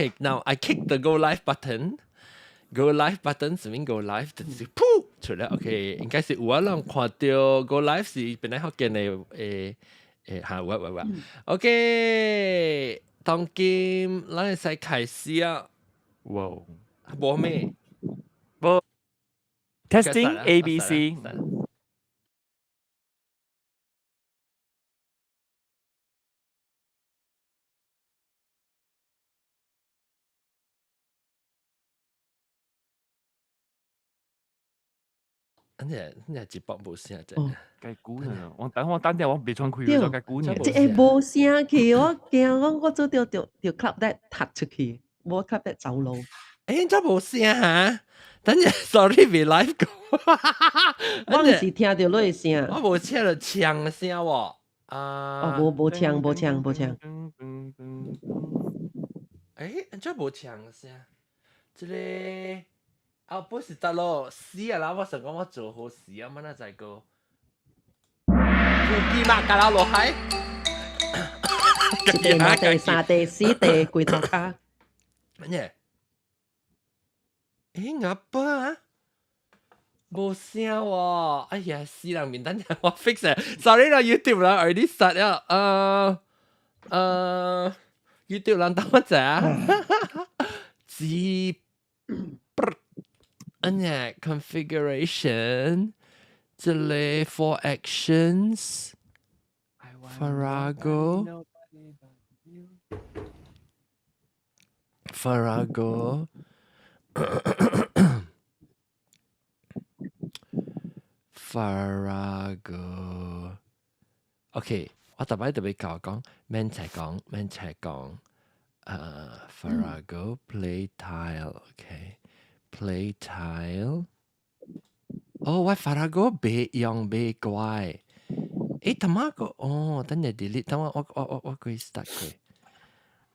Okay, now I click the go live button. Go live button 是面 go live 就是噗出來。OK，應該是有啊，人看到 go live 是本來福建的誒誒嚇，有啊有啊有啊。OK，當今咱會使開始啊。哇！無咩？無。Testing A B C。你你直播無聲啫？計估呢？我等我等陣我未穿開就計估呢。這個無聲去，我驚講我做著著著 club 咧踢出去，無 club 咧走路。欸，這無聲哈？等陣，sorry，未 live 過。我毋是聽著你的聲。我無聽到槍聲喎。啊。哦，無無槍，無槍，無槍。欸，這無槍聲，這個。啊，不是得咯，死啊啦！我想講我做好事啊，乜那再個，飛機嘛，架落海，一地、兩地、三地、四地，規頭跤。乜嘢？欸，阿伯啊，無聲喎！哎呀，死人面，等陣我 fix 啊，sorry 啦，YouTube 啦，already start 了，呃呃，YouTube 人等我一下，幾。按呢 configuration，這裡 for actions Farrago Farrago Farrago OK，我特別特別教講，免齊講，免齊講，呃 Farrago play tile OK。Play tile。哦，我 Farrago 袂用袂怪。欸，他媽個，哦，等下 delete，等我我我我我過 start 過。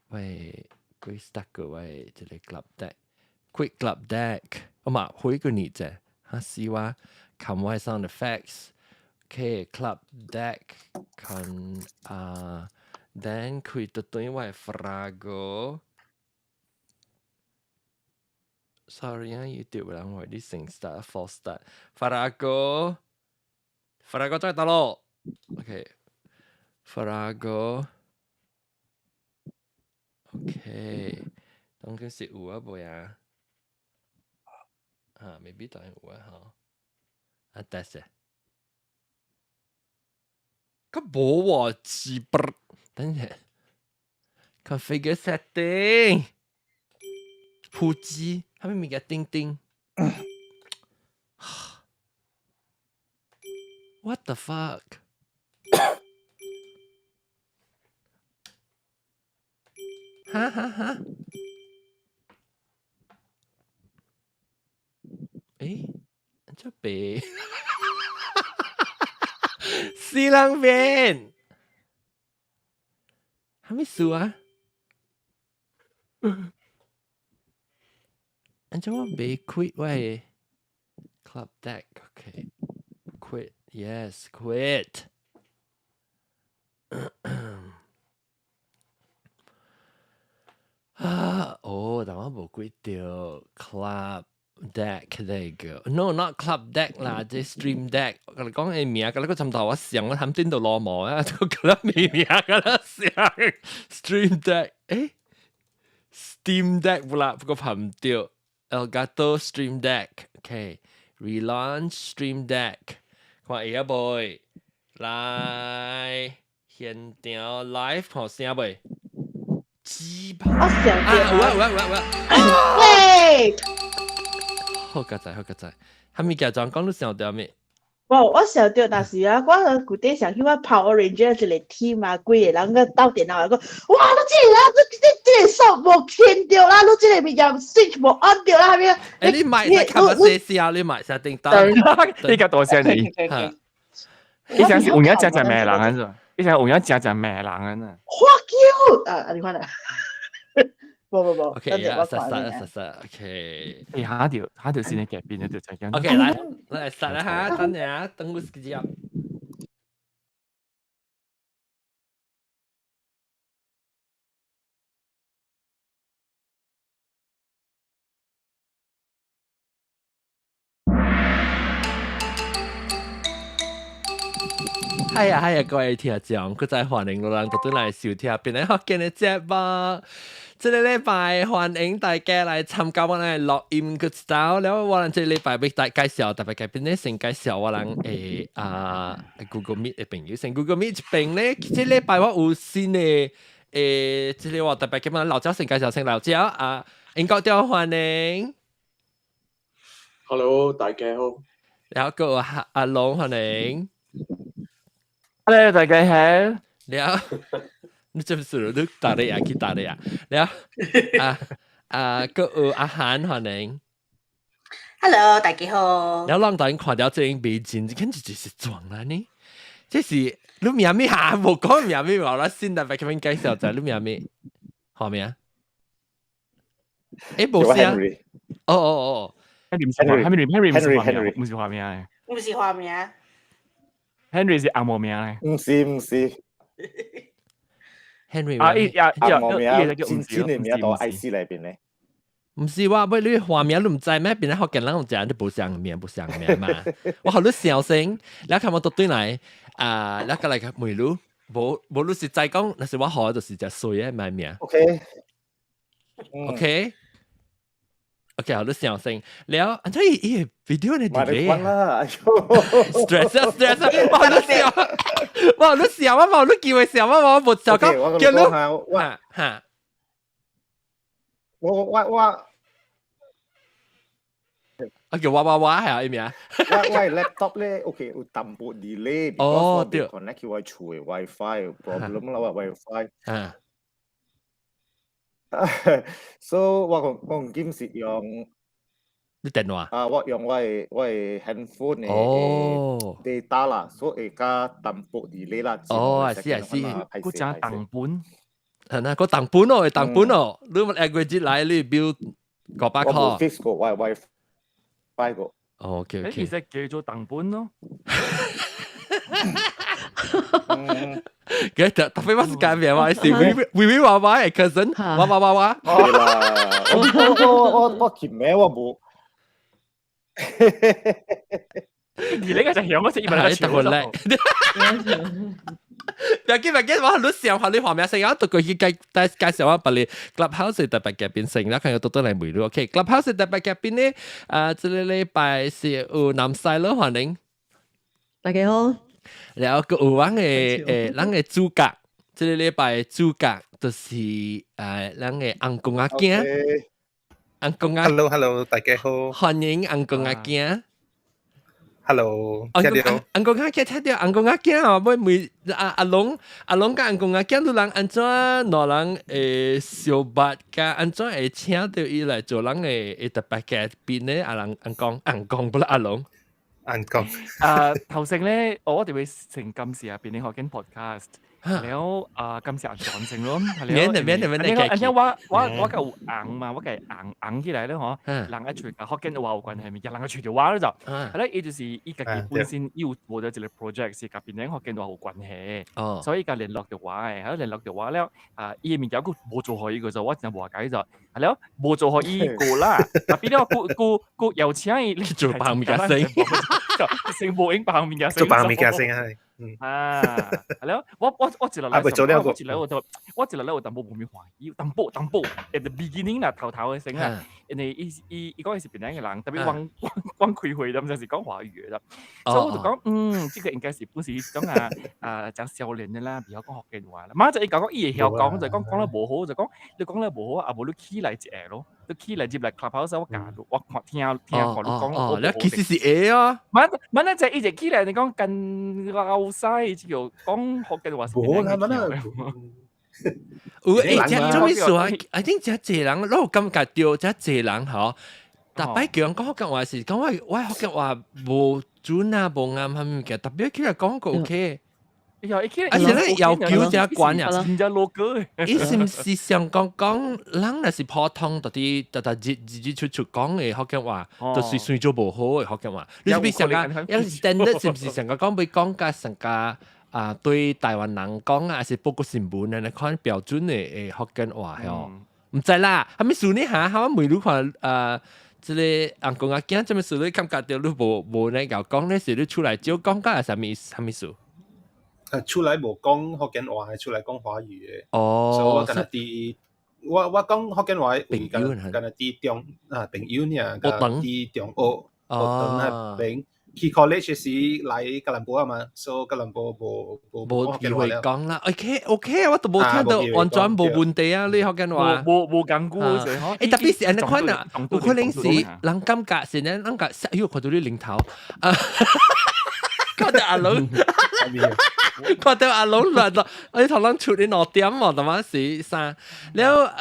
喂，過 start 過喂，這個 club deck，quick club deck，哦嘛，回過你啫，哈是話，冚我 sound effects。OK，club deck，con 啊，then 開到對我 Farrago。Sorry 啊，YouTube 人我啲成 start false start。Farrago，Farrago 再得咯。OK，Farrago。OK，當今是有啊無呀？啊，maybe 當然有啊吼。啊，得勢。佢無喎，是不？等下，configure setting，普及，係咪物件叮叮？What the fuck？哈哈哈！誒，這白，死人面，係咪數啊？按怎我未 quit 喂？Club deck，OK，quit，yes quit。啊，哦，但我無 quit 掉 club deck 呢個，no not club deck 啦，這 stream deck。我跟你講個名，跟你個尋頭我想我冚邊度攞毛啊，都覺得名名跟你想 stream deck，誒，Steam Deck 不啦，不過拍唔掉。Elgato Stream Deck，OK，relaunch Stream Deck，看會啊未？來，現場 live 看聲未？雞排，我想啊，有啊有啊有啊有啊！喂，好個仔好個仔，哈咪假裝講你想到未？哇！我想到，但是啊，我舊底想去我 Power Ranger 一個 team 啊，幾個人個鬥電腦，講哇，你這個人，你這這個手無牽著啦，你這個物件 switch 無按著啦，係咪？欸，你買你看下細聲，你買下叮當。你個大聲你。你想是有影真正罵人啊？是？你想有影真正罵人啊？ Fuck you！啊，你看啦。無無無，OK 啊，實實實實，OK。欸，下一條下一條線嘅改變就就 OK，來來實啦哈，等下等我時間。係啊係啊，各位聽眾，閣再歡迎老人倒轉來收聽檳榔福建的節目。這个禮拜歡迎大家來參加我的錄音個走了，我人這個禮拜欲大介紹，特別嘉賓咧先介紹我人的啊 Google Meet 的朋友，先 Google Meet 這邊咧，這禮拜我有新的這個我特別嘉賓老趙先介紹先老趙啊，英國調歡迎。 Hello，大家好。然後個阿龍歡迎。 Hello，大家好。了，你這不是你打的呀？去打的呀？了啊啊，閣有阿韓歡迎。 Hello，大家好。了，讓大家看到這影美景，這簡直就是撞啦呢！這是你名咩嚇？無講名咩話啦，先特別咁樣介紹就你名咩？畫名？無聲。哦哦哦，Henry 唔是 Henry，Henry 唔是花名，唔是花名。唔是花名。 Henry 是紅毛名咧。唔是唔是。 Henry 啊，伊啊，紅毛名，真真的名都 IC 內邊咧。唔是話喂，你畫名你唔知咩？變咗福建人有食你無相名無相名嘛？我予你笑聲，你看我倒轉來啊，你過來問你，無無你實在講，若是我予就是隻衰的賣名。 OK。 OK。OK，予你笑聲，了，按怎伊伊个 video 呢？佇咧啦，stress 啊 stress 啊，我予你笑，我予你笑，我無你機會笑，我無無笑講，叫你我哈。我我我。啊叫我我我係啊，伊名。我我 laptop 咧，OK 有淡薄 delay，哦對，connect 去我厝的 WiFi problem 啦，我 WiFi。所以我講我今是用你電話？啊，我用我的 handphone 的 data 啦，所以會較淡薄 delay 啦。哦，是啊是。閣誠重本。係啦，閣重本哦，會重本哦。你一個月來你 bill 500塊。我無 fix 過我 WiFi 過。哦，OK OK。其實叫做重本咯。佢特特別我是改名嘛，是微微微娃娃的 cousin，娃娃娃娃。對啦，我我我我前名我無。而你個就響嗰隻，以為係特別叻。別緊別緊，我你想下你畫面先，我讀過去介介介紹我把你 Clubhouse 特別嘉賓先，然後看有多多來問你。OK，Clubhouse 特別嘉賓呢？啊，這個禮拜是有南西咯，歡迎。大家好。然後閣有阮的咱的主角，這個禮拜的主角就是咱的翁公仔囝，翁公仔。 Hello，Hello，大家好。歡迎翁公仔囝。 Hello，翁公翁公仔囝聽著翁公仔囝哦，欲問阿阿龍阿龍佮翁公仔囝，你人按怎兩人會相捌，佮按怎會請著伊來做咱的特別嘉賓呢？阿龍翁公翁公不啦阿龍。翁公。啊，頭先咧，我哋會成感謝檳榔福建 podcast，了啊，感謝轉成咯。免的免的免的。而且我我我夠硬嘛，我夠硬硬起來咧嗬，人一隨福建話有關係咪，人一隨條話咧就，係咧，伊就是伊家己本身伊有做咗一個 project 是佮檳榔福建話有關係，所以伊共聯絡著我的，係聯絡著我了，啊，伊的物件閣無做予伊個就，我真無解就，係了，無做予伊過啦，特別了，閣閣閣邀請伊做別物件先，先無用別物件做別物件先係。啊，係了，我我我一落來，我一來我就我一落來有淡薄無咪歡喜，淡薄淡薄，at the beginning 啦，頭頭的先啊，因為伊伊伊講伊是檳榔的人，特別阮阮阮開會咁就是講華語的啦，所以我就講，嗯，這個應該是本是一種啊啊講少年的啦，袂曉講福建話啦。馬就伊講講伊會曉講，就講講得無好，就講你講得無好，啊無你起來一下咯，你起來入來 clubhouse 我教你，我看聽聽看你講，你其實是會啊。馬馬那就一直起來，你講跟老細就講福建話是無啦，馬那有欸，這做咩事啊？I think 誠濟人，我有感覺著誠濟人吼，逐擺叫人講福建話是講我我福建話無準啊，無啱啥物件，特別起來講個 OK。而且咧要求誠懸啊，真正老歌。伊是毋是想講講，人若是普通，到底逐逐日日日出出講的福建話，就是算做無好的福建話。你是毋是上個，一 standard 是毋是上個講欲講甲上個啊？對台灣人講啊，還是報國新聞按呢款標準的的福建話吼？毋知啦，啥物事呢哈？我問你看啊，這个翁公仔囝，啥物事你感覺著你無無呢𠢕講咧，是你出來少講甲啥物啥物事？出來無講福建話，出來講華語嘅。哦，所以我敢若佇我講福建話朋友敢若佇中啊朋友爾，佇中學學堂那邊去 college 時來吉隆坡啊嘛，所以吉隆坡無無無機會講啦。OK OK，我都無聽到，完全無問題啊！你福建話無無講過欸，特別是按呢款啊，有可能是人感覺是呢，人感覺，喲，看到你領頭啊，看到阿龍，看到阿龍亂到，你頭攏出你2點喎，淡仔是三，了。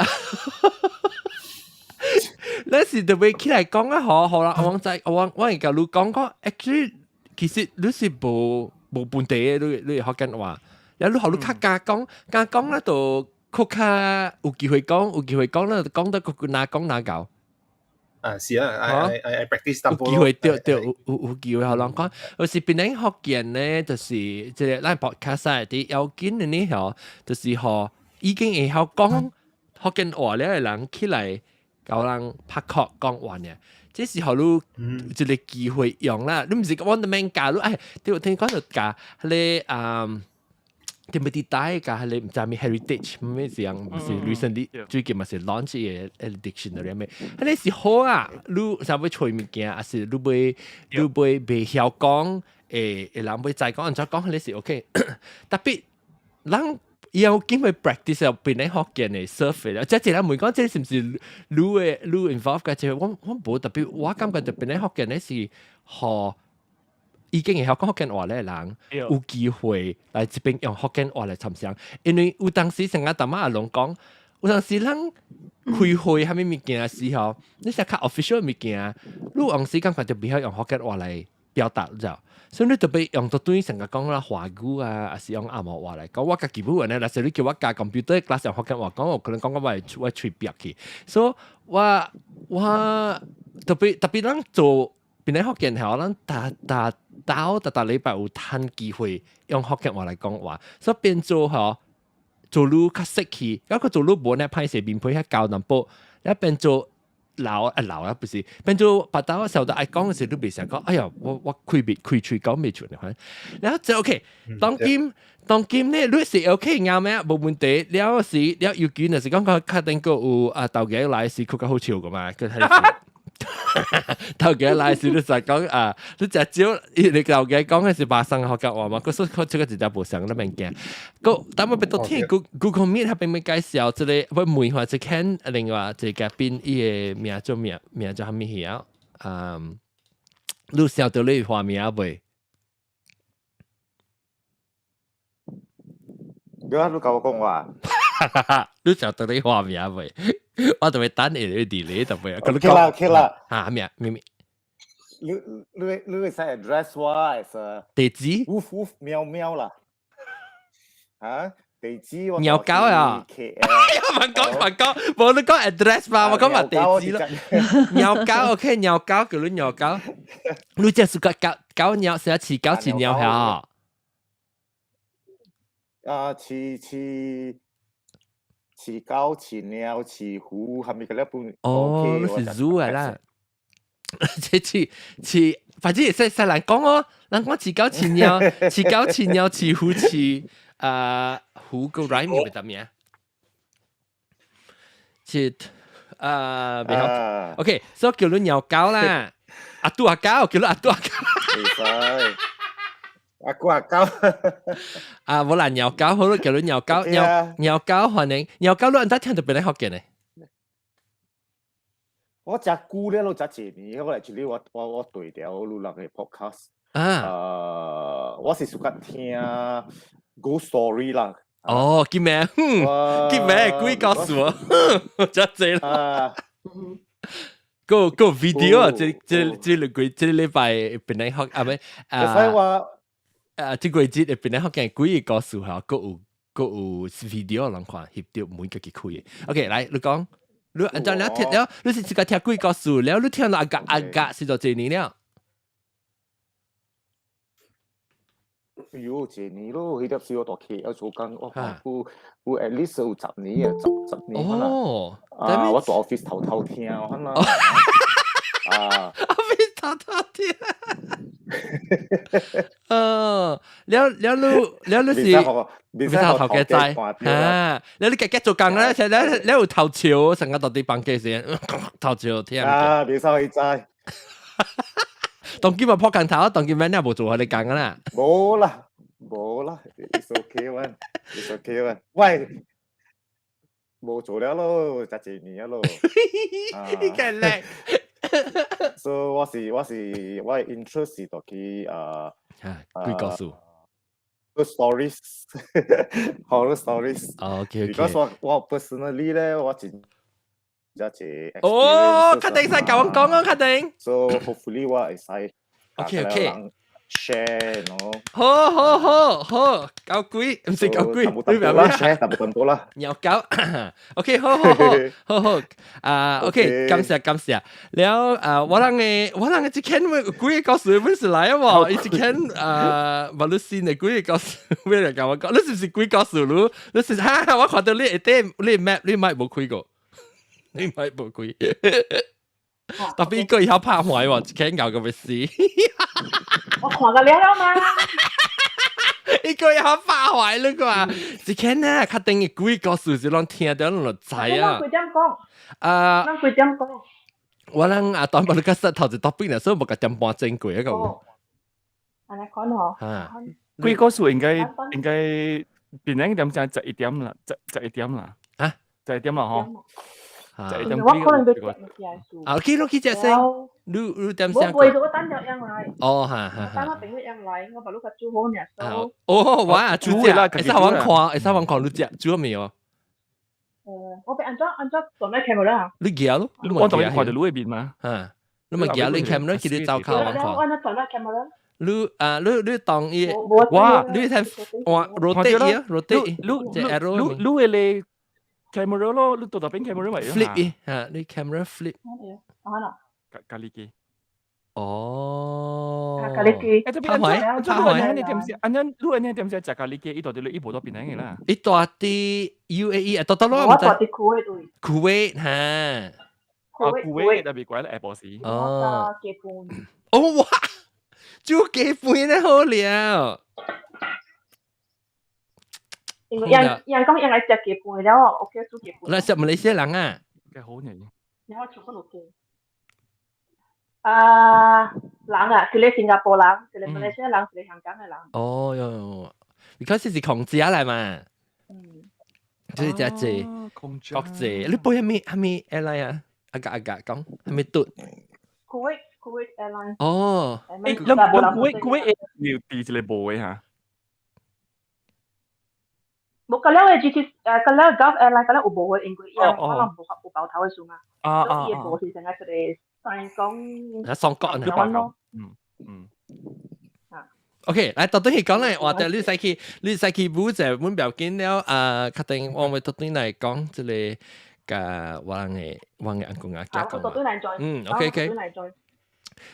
你是特別起來講啊，好好啦，我知我會共你講講，actually 其實你是無問題嘅，你福建話，然後你予你較敢講，敢講咧就較較有機會講，有機會講咧，講得閣哪講哪𠢕。啊，是啊，I practice 有機會對對，有機會予人講，有時檳城福建咧，就是這個咱 podcast 啲要緊的呢吼，就是予已經會曉講福建話了的人起來。共人拍殼講話呢，這是予你一個機會用啦。你毋是講我免教你，哎，對，聽講就教彼個啊，對毋對？帶教彼個毋知咩 heritage 咩樣，毋是 recently 最近嘛是 launch 的 dictionary 咩？彼個是好啊，你啥欲揣物件，抑是你欲袂曉講，會人欲知講按怎講，彼個是 OK。特別人。有機會 practice 檳城福建的 surface 啦，即係人問講，這是毋是你的你 involve 嘅？這我無特別，我感覺就檳城福建的是予已經會曉講福建話的人有機會來這邊用福建話來參詳，因為有當時成日淡仔阿龍講，有當時咱開會啥物物件的時候，你是較 official 物件，你有當時感覺就袂曉用福建話來表達，你知無？所以你特別用到對成日講啦華語啊，抑是用紅毛話來講。我家己本呢，若是你叫我教 computer class 用福建話講，我可能講到我喙癟去。所以我特別特別咱做檳城福建吼，咱逐逐兜逐逐禮拜有趁機會用福建話來講話，所以變做吼做愈較識去，抑閣做愈無呢歹勢面皮遐厚淡薄，抑變做。老啊老啊，不是變做別兜時候愛講的時候，你袂想講，哎呀，我開袂開喙講袂出來，然後就 OK。當今呢，你是 OK 啱咩？無問題。了是了，尤其若是講講較頂個有啊，頭家來時，較好笑個嘛，佢係頭家來時，你就講啊，你食少，你頭家講的是巴生福建話嘛，佢說佢這個一隻無相的物件。個，但我欲到聽 Google Meet 彼邊欲介紹這個，欲問下這間另外一個嘉賓，伊的名做名做啥物戲啊？嗯，你曉得你畫名未？你啊，你共我講話。你曉得你畫名未？我特別等你佇咧特別。 OK 啦，OK 啦。啊，咩咩咩？你會使 address 我 as a 地址？ woof woof 喵喵啦。啊？地址我貓狗啊！哎呀，問講問講，無你講 address 嘛，我講嘛地址咯。貓狗 OK，貓狗叫你貓狗。你這是個狗狗貓，成日飼狗飼貓嚇？啊，飼狗、飼貓、飼虎，係咪個一般？哦，你是 zoo 來啦。這飼飼，反正會使使人講哦，人講飼狗飼貓，飼狗飼貓飼虎飼啊虎個 rhyme 咪得咩？飼啊，袂曉。OK，所以叫你貓狗啦，阿杜阿狗，叫你阿杜阿狗。會使。阿姑阿狗。啊，無啦，貓狗好咯，叫你貓狗，貓貓狗歡迎，貓狗你按怎聽著檳城福建呢？我食久了，攏食一年，我來這裡我對著你人的 podcast。啊。我是 suka 聽 ghost story 啦。哦，叫咩？叫咩？鬼故事喎，真濟啦。個個 video 啊，這這禮拜檳城福啊咩？啊。所以話。啊，這個節檳城福建鬼故事嚇，閣有 video 人看，翕著每家己開的。OK，來你講。你按照你聽了，你是自家聽鬼故事了，你聽到阿格阿格是做幾年了？哎喲，一年咯，彼粒時我大 KL 做工，我看有 at least 有10年啊，十年可能。哦，啊，我佇 office 偷偷聽可能。啊，office 偷偷聽。了了你了你是未使頭家知啊！了你家己做工咧，了了有頭笑，成個到底房間時頭笑聽。啊，未使去知。當今嘛破工頭，當今咩你無做你講啦。無啦，無啦，it's okay one，it's okay one。喂，無做了咯，十幾年咯。你咁叻。 So 我是我 interest 是到去啊鬼故事。 Stories, horror stories。 OK OK。 Because 我 personally 咧，我真正濟。哦，確定使教我講啊，確定。 So hopefully 我會使 OK。 share 咯。好好好好，搞鬼唔是搞鬼，你明啦，share 淡薄淡薄啦。鳥狗，OK，好好好好好，啊，OK，感謝感謝。了啊，我人嘅一間幾個故事本是來啊喎，伊一間啊，無你新的幾個故事，咩來教我講？你是唔是鬼故事？你你是哈？我看到你一啲你 map 你咪無開過，你咪無開。特別個以後拍壞喎，一間咬個要死。我看過了了嘛。一個以後拍壞你個，一間呢，確定嘅鬼故事是攏聽到攏就知啊。幾點講？啊，咱幾點講？我人啊，當把你個石頭就特別啦，所以無個點半鐘過一個。按呢講嗬。啊，鬼故事應該變兩點鐘11點啦，十一點啦。啊，十一點啦嗬。11點。我可能要食物件事。啊，去咯去食先。你你點先？我背咗我等咗樣來。哦，哈哈。等我朋友樣來，我把你個煮好爾。哦，我啊煮食啦，會使我看，會使我看你食煮咗未哦？我被按怎按怎轉咩 camera 啊？你夾咯，我當然看到你嗰邊嘛。嚇，你咪夾你 camera，叫你走靠我看。我按怎轉咩 camera？你啊，你當伊，哇，你睇哇，rotate 伊，rotate，你你你你嘅 camera 咯，你到邊 camera 咪 flip 伊嚇，你 camera flip。啊啦。咖喱機。哦。咖喱機。誒，這邊拍壞，你點先？按怎你按呢點先食咖喱機？伊到底伊無到邊個啦？伊住佇 UAE 啊，到到咯，我住佇庫威對。庫威嚇。啊，庫威特別貴啦，下晡時。哦。哦哇！煮雞飯咧好了。因為人人講人愛食雞飯了，OK 煮雞飯。來食馬來西亞人啊？幾好呢？然後全部落雞。啊，人啊，一個新加坡人，一個馬來西亞人，一個香港的人。哦喲，because 是空姐來嘛。就是這濟國際，你飛啥物啥物 airline 啊？阿格阿格講啥物嘟？Kuwait Airlines。哦。誒，咱咱 Kuwait 有佇一個無的哈？無個了的 GT 個了 Gulf Airline 個了有無的，因為伊可能無有包頭的數嘛。所以伊的無是成個一個等於講。啊，雙國啊。咯。OK，來到底係講咧，話題你使去，你使去補者，阮不要緊了啊！確定我會到底來講這個，甲我人的我的翁公仔講。嗯，OK OK。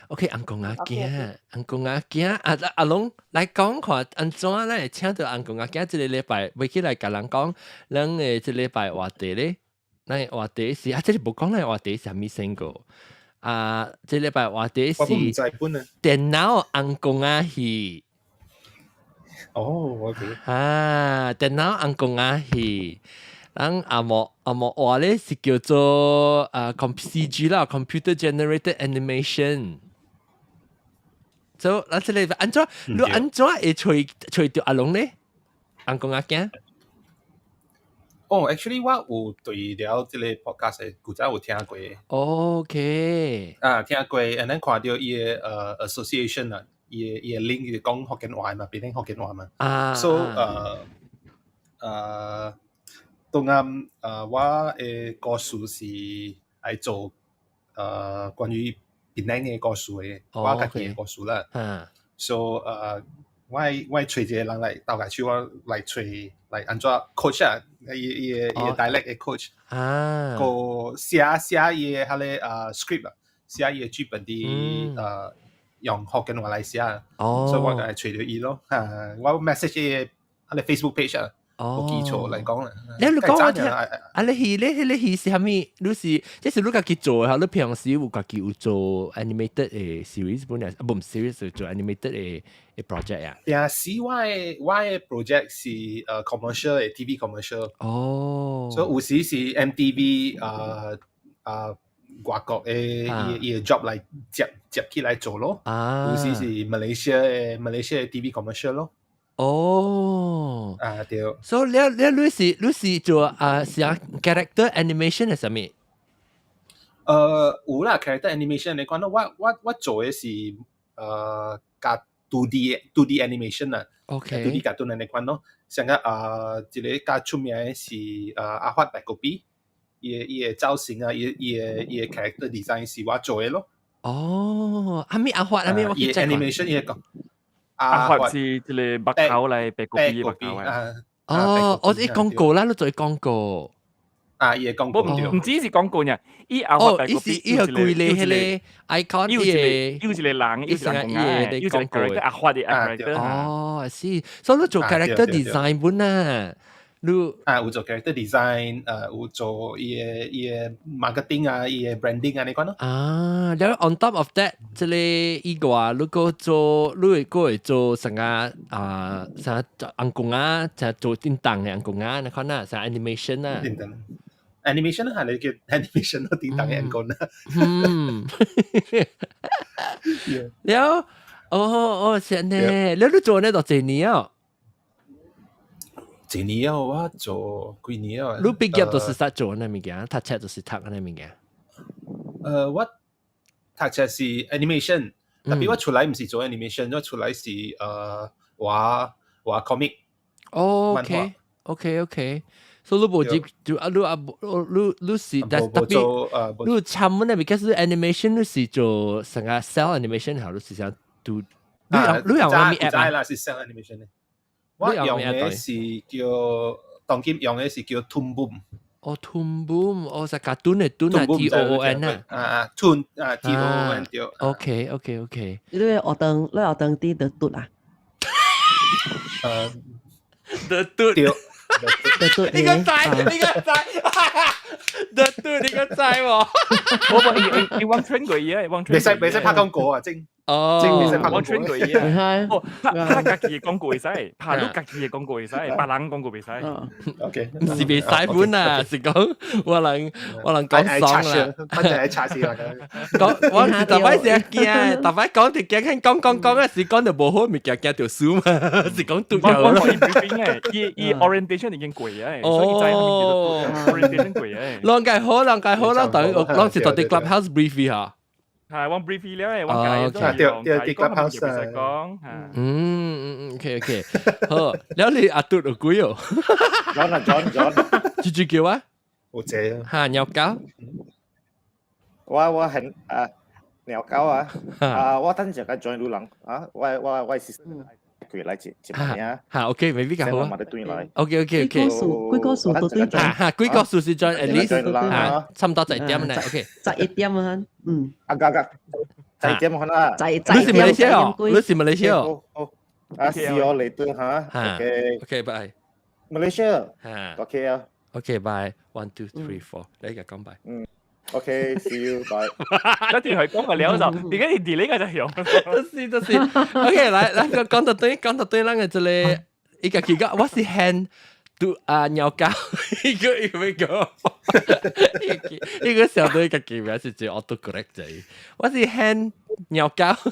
OK，翁公仔囝，翁公仔囝，啊阿龍來講看，按怎咱會請到翁公仔囝？這個禮拜欲起來共人講，咱的這禮拜話題咧，咱的話題是啊，這個無講咱話題是啥物先個？啊，這禮拜話題是電腦翁公仔戲。哦，OK。啊，電腦翁公仔戲，咱阿莫話咧是叫做啊 CG 啦，Computer Generated Animation。所以咱這個按怎，你按怎會揣著阿龍咧？翁公仔囝？哦，actually 我有對了這個 podcast 的古早有聽過。 啊，聽過，and then 看到伊的association 啊，伊的 link 是講福建話嘛，變成福建話嘛。So 當啱我的故事是愛做關於檳榔的故事的，我家己的故事啦。So 我揣一個人來鬥下手，我來揣來按怎 coach 啊，伊的 dialect 的 coach，個寫寫伊的彼個script 啊，寫伊的劇本佇用福建話來寫，所以我就揣著伊咯。啊，我 message 伊的彼個 Facebook page 啊。無基礎嚟講啦。你你講我聽，啊你戲你你戲是啥物？你是這是你家己做的，你平時有家己有做 animated 的 series 本來，啊無 series 做 animated 的 project 啊？平時我的 project 是commercial 的 TV commercial。所以有時是 MTV 外國的伊的 job 來接起來做咯。有時是 Malaysia 的 TV commercial 咯。啊對。所以你是做啊是啊 character animation 係啥物？有啦，character animation 嚟講咯，我做的是加 2D animation 啊。 2D cartoon 嚟講咯，像個一个較出名的是阿發白狗比，伊的造型啊，伊的 character design 是我做的咯。哦，阿咩阿發阿咩我伊 animation 伊講。阿發是一个目頭來白狗比目頭啊。哦，我是廣告啦，你做廣告。啊，伊的廣告。唔止是廣告呢，伊阿發哦，伊是伊個規個彼个 icon，伊有一個人，伊有一個人，伊個廣告阿發的 character。哦，是，所以你做 character design 本啊，你啊有做 character design，有做伊的 marketing 啊，伊的 branding 啊，你講咯。啊，然後 on top of that，這个伊個啊，你閣做，你會閣會做啥個啊？啥紅公仔，就做叮當的紅公仔，你看啊，啥 animation 啊？叮當 animation 啊，你叫 animation 咯，叮當的紅公仔。嗯。了，哦哦，是呢，你做呢就一年哦。一年哦，我做幾年啊？你畢業就是實做那物件，讀冊就是讀那物件。我讀冊是 animation，特別我出來毋是做 animation，我出來是畫 comic。哦，OK，OK，OK。所以你無接就啊，你啊，你是但特別，你參那邊是 animation，你是做成個 cel animation 好，你是想做你用啥物 app 啊？啦，是 cel animation 咧。我用的是叫當今用的是叫 Toon Boom。哦，Toon Boom，哦，是 cartoon 的 Toon 啊，TOON 啊。啊，Toon 啊，TOON 對。 OK，OK，OK。你學堂佇佗拄啊？佗拄。對。佗拄。你個知，你個知，佗拄，你個知無？我無伊伊往 train 過伊啊，往 train。袂使拍廣告啊，真。哦，我 train 過伊啊。哦，拍家己的廣告會使，拍你家己的廣告會使，別人廣告袂使。 OK，毋是袂使本啊，是講我人講爽啦。反正係測試啦。講我是逐擺成驚，逐擺講就驚，看講講講啊，是講就無好物件，驚著輸嘛，是講對我我伊 briefing 誒，伊 orientation 已經過啊，所以知係咪叫做 orientation 過啊。啷個好，啷個好，咱等於攏是佇 clubhouse brief 哈。係，我 brief 了誒，我解對對，佇 clubhouse 講。嗯嗯嗯，OK OK，好，了你阿嘟有幾哦？ John 啊，John John，豬豬叫啊？有這啊。嚇，鳥狗。我很啊，鳥狗啊，啊，我等陣間 join 你人啊，我是佢來接接你啊。嚇，OK，maybe 較好啊。OK OK OK。幾個數？幾個數都對。嚇嚇，幾個數是 join at least 嚇，差唔多11點咧。OK。 11點啊，嗯。啊，個個十一點可能。十你是馬來西亞？你是馬來西亞？啊，see you later 嚇。OK。 OK，bye。 Malaysia。嚇。 OK 啊。 OK，bye。One two three four，你而家講 bye。嗯。OK，see you，bye。一定係講個了就，點解你 delete 個就用？就是就是。OK，來來，講到對，講到對，咱個這個，伊個幾個，我是 hand 嘟啊鳥狗，一個一個一個小隊個記名是最 auto correct 啫。我是 hand 鳥狗。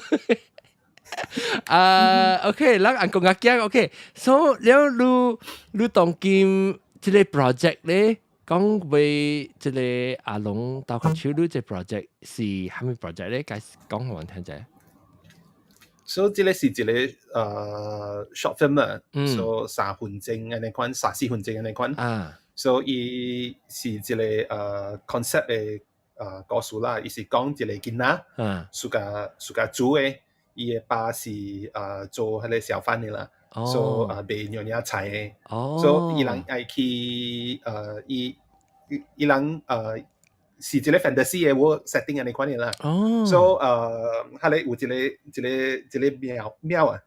啊，OK，咱按講阿講，OK，所以了你當今這個 project 咧？講為這個阿龍鬥卡手，你這 project 是蝦米 project 咧？解講予阮聽者。所以這個是一個short film 啊，所以3分鐘按呢款，3-4分鐘按呢款。所以伊是一個concept 的故事啦，伊是講一個囡仔，自家煮的，伊的爸是做彼個小販的啦，所以賣娘惹菜的，所以伊人愛去伊人是一個 fantasy 的 world setting 按呢款的啦。所以彼個有一個一個一個貓貓啊，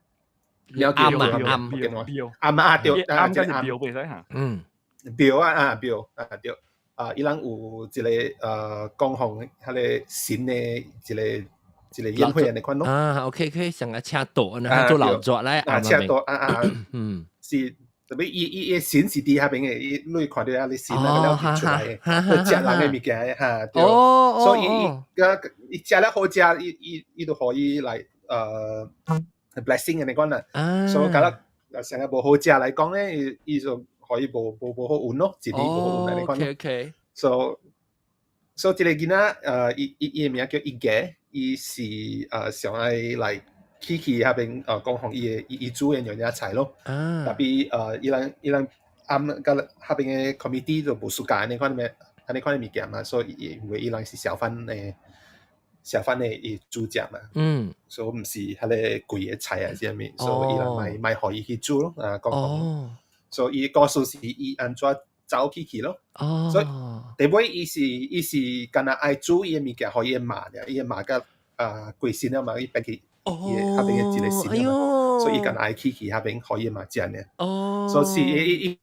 了暗啊暗暗啊對，暗就是廟袂使嚇。廟啊啊廟啊對，啊伊人有一個供奉彼個神的一個宴會按呢款咯。啊，OK OK，像個車道，然後做老作來，啊車道啊啊，是。特別伊伊神是佇遐邊的，伊你看著遐個神啊，了出來的，食人的物件哈，對。所以伊個伊食了好食，伊伊就予伊來blessing 按呢款啦。所以覺得成日無好食來講咧，伊伊就予伊無好運咯，一年無好運按呢款。 So 這個囡仔伊伊的名叫伊傑，伊是上愛來去遐邊供奉伊的伊伊煮的娘惹菜咯。特別伊人暗佮遐邊的 committee 就無 suka 按呢款的物件嘛，所以因為伊人是小販的伊煮食嘛。所以毋是彼個貴的菜啊，啥物，所以伊人莫予伊去煮咯，啊，講講。所以伊故事是伊按怎走去咯。所以第尾伊是干焦愛煮伊的物件，予伊的媽爾，伊的媽佮過身了嘛，伊變去伊的遐邊的一個神了嘛，所以伊干焦愛去遐邊予伊的媽食爾。所以是伊伊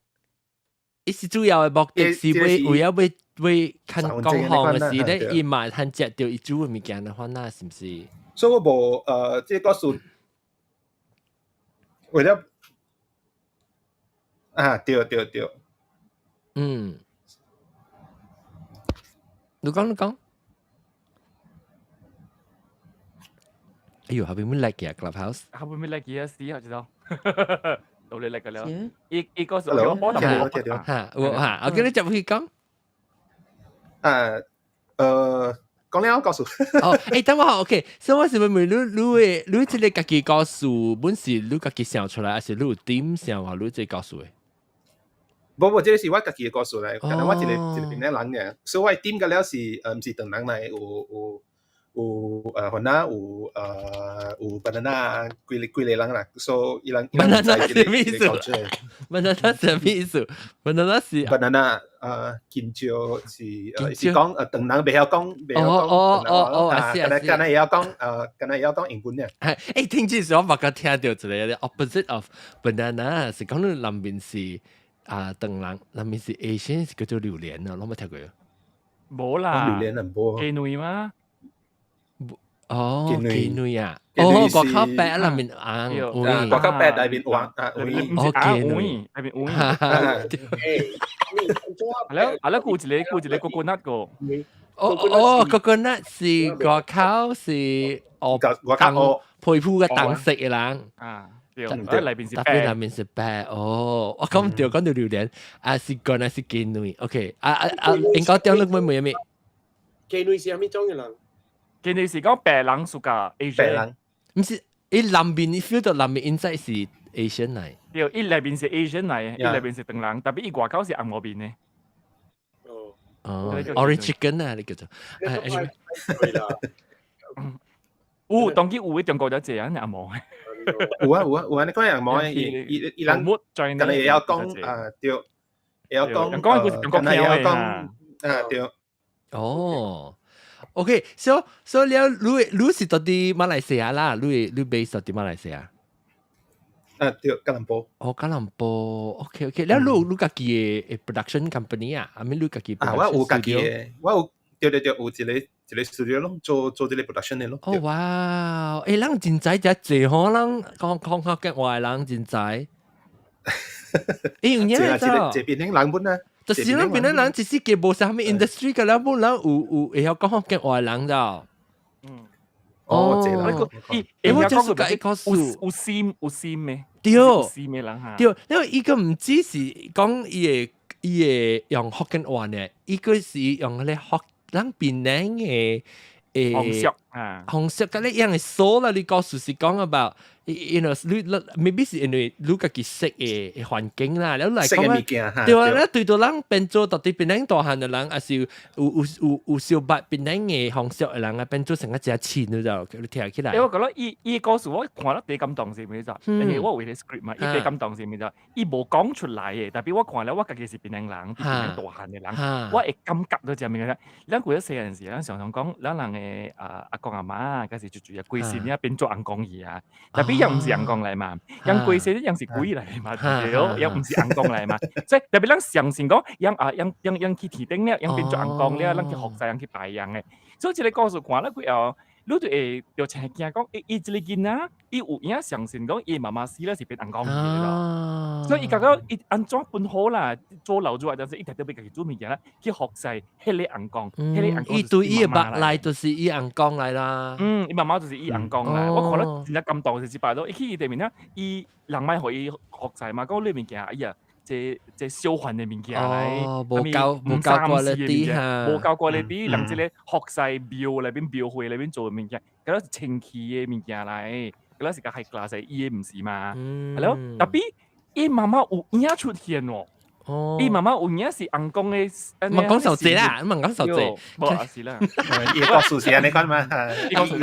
伊是主要的目的是為了欲看講行的時咧，伊嘛通食著伊煮的物件的話，那是毋是？所以我無這個故事為了啊，對對對。嗯，你講你講。哎呦，後邊冇 lag 嘅 Clubhouse。後邊冇 lag 嘅，死啊！知道。到你 lag 嘅了。伊伊個是我我聽到嚇，我嚇，我叫你入去講。啊，講了告訴。哦，等我 OK，所以我是問問你，你的你這個家己故事，本是你家己想出來，還是你有點想話你這個故事的？無無，這個是我家己的故事來，可能我一個檳城人爾，所以我點個了是毋是唐人來，有番仔，有 banana，幾個人啦，所以伊人 banana 是咩意思？banana 是咩意思？banana 是 banana 香蕉是講唐人袂曉講袂曉講哦，敢若會曉講英文爾。係，聽之時我捌個聽著一個 opposite of banana 是講你南面是啊唐人，南面是 Asian 是叫做榴蓮啊，攏無聽過？無啦，榴蓮啊無。雞卵嗎？哦，雞卵啊！哦，外口白內面紅，外口白內面黃啊，哦，雞卵內面黃。係啦，係啦，有一個 coconut 個。哦哦，coconut 是外口是哦，外口皮膚嘅淡色嘅人。啊，對，內面是白，內面是白。哦，我講對，講到榴蓮，啊是講那是雞卵。OK，啊啊啊，應該點你問問咩？雞卵是啥物種嘅人？雞卵是講白人 suka Asian。白人，毋是，伊內面你 feel 到內面 inside 是 Asian 嚟。對，伊內面是 Asian 嚟，伊內面是唐人，特別伊外口是紅毛面的。哦，哦，Orange Chicken 啊，你叫做。對啦。有，當今有的中國有這樣紅毛。有啊有啊有啊，你講紅毛的，伊伊伊人，敢若會曉講啊對，會曉講，敢若會曉講啊對。哦。OK，so 了，你是到佇馬來西亞啦，你 base 到佇馬來西亞？啊對，吉隆坡。哦，吉隆坡，OK OK，了你家己的 production company 啊，啊咪你家己？啊，我有家己的，我有對對對，有一個 studio 咯，做這個 production 的咯。哦哇，人真濟遮濟吼，人講講福建話的人真濟。有影這檳城人本啊。就是咱檳城人，只是佢無啥物 industry 個啦，本人有會曉講福建話的人咋。嗯。哦，這人。我就是講一個數有心的。對。有心的人哈。對，因為伊個毋只是講伊會用福建話呢，伊個是用彼個福咱檳城的方式啊，方式佮你樣的說啦，你故事是講 about 你 maybe 是因為你家己識的環境啦，你來講啊，對啊，你對到人變做到底檳城大漢的人，還是有小捌檳城的方式的人啊，變做成個真親你就你聽起來。我覺得伊故事我看了第感動是咩就？因為我為了 script 嘛，伊第感動是咩就？伊無講出來的，特別我看了我家己是檳城人，檳城大漢的人，我會感覺到這物件。咱舊個細漢時，咱常常講，咱人的嘅啊阿公阿媽，嗰時就住啊規世呢變做尪公去啊，特別又唔是尪公嚟嘛，人規世人是鬼嚟嘛，對，又唔是尪公嚟嘛，所以特別咱相信講，人啊人人人去天頂了，人變做尪公了，咱去服侍人去拜人嘅，所以這個故事看了過後，你就會就真驚講，伊伊這個囡仔，伊有影相信講，伊媽媽死了是變尪公去咯，所以伊感覺伊按怎分好啦，做老主啊，但是伊特別欲家己煮物件啦，去服侍彼個尪公，彼個尪公。伊對伊的目內就是伊尪公來啦。嗯，伊媽媽就是伊尪公來，我看了真正感動，就是擺到伊去伊對面啊，伊人莫予伊服侍嘛，講你物件，哎呀，這這小販的物件來，無夠無夠 quality 哈，無夠 quality，人這個服侍廟內面廟會內面做的物件，嗰是清氣的物件來，嗰是較 high class 的，伊的毋是嘛，係咯，特別伊媽媽有影出現喎。伊媽媽有影是尪公的，毋講受濟啦，毋講受濟，無啊是啦，伊故事是按呢款嘛，伊故事，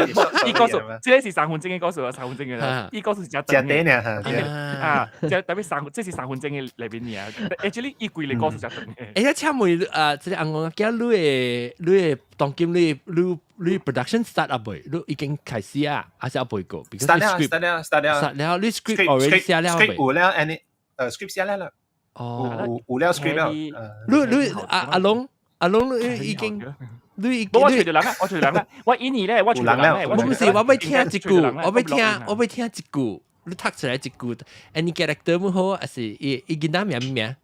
伊故事，這個是3分鐘的故事啊，三分鐘的啦，伊故事是誠長的，啊，這特別三，這是三分鐘的內面爾，actually 伊規個故事誠長的。欸，請問啊，這個尪公仔你的你的當今你你你 production start 啊未？你已經開始啊，還是猶未過？start 了，start 了，start 了，start 了，你 script already 寫了未？ script 有了，any 誒 script 寫了啦。哦，有有了 script 了。你你阿阿龍阿龍你已經你已經我揣著人啊，我揣人啊，我印尼咧，我揣人咧。我唔是，我欲聽一句，我欲聽，我欲聽一句，你讀出來一句，any character 冇好，還是伊伊囡仔名名？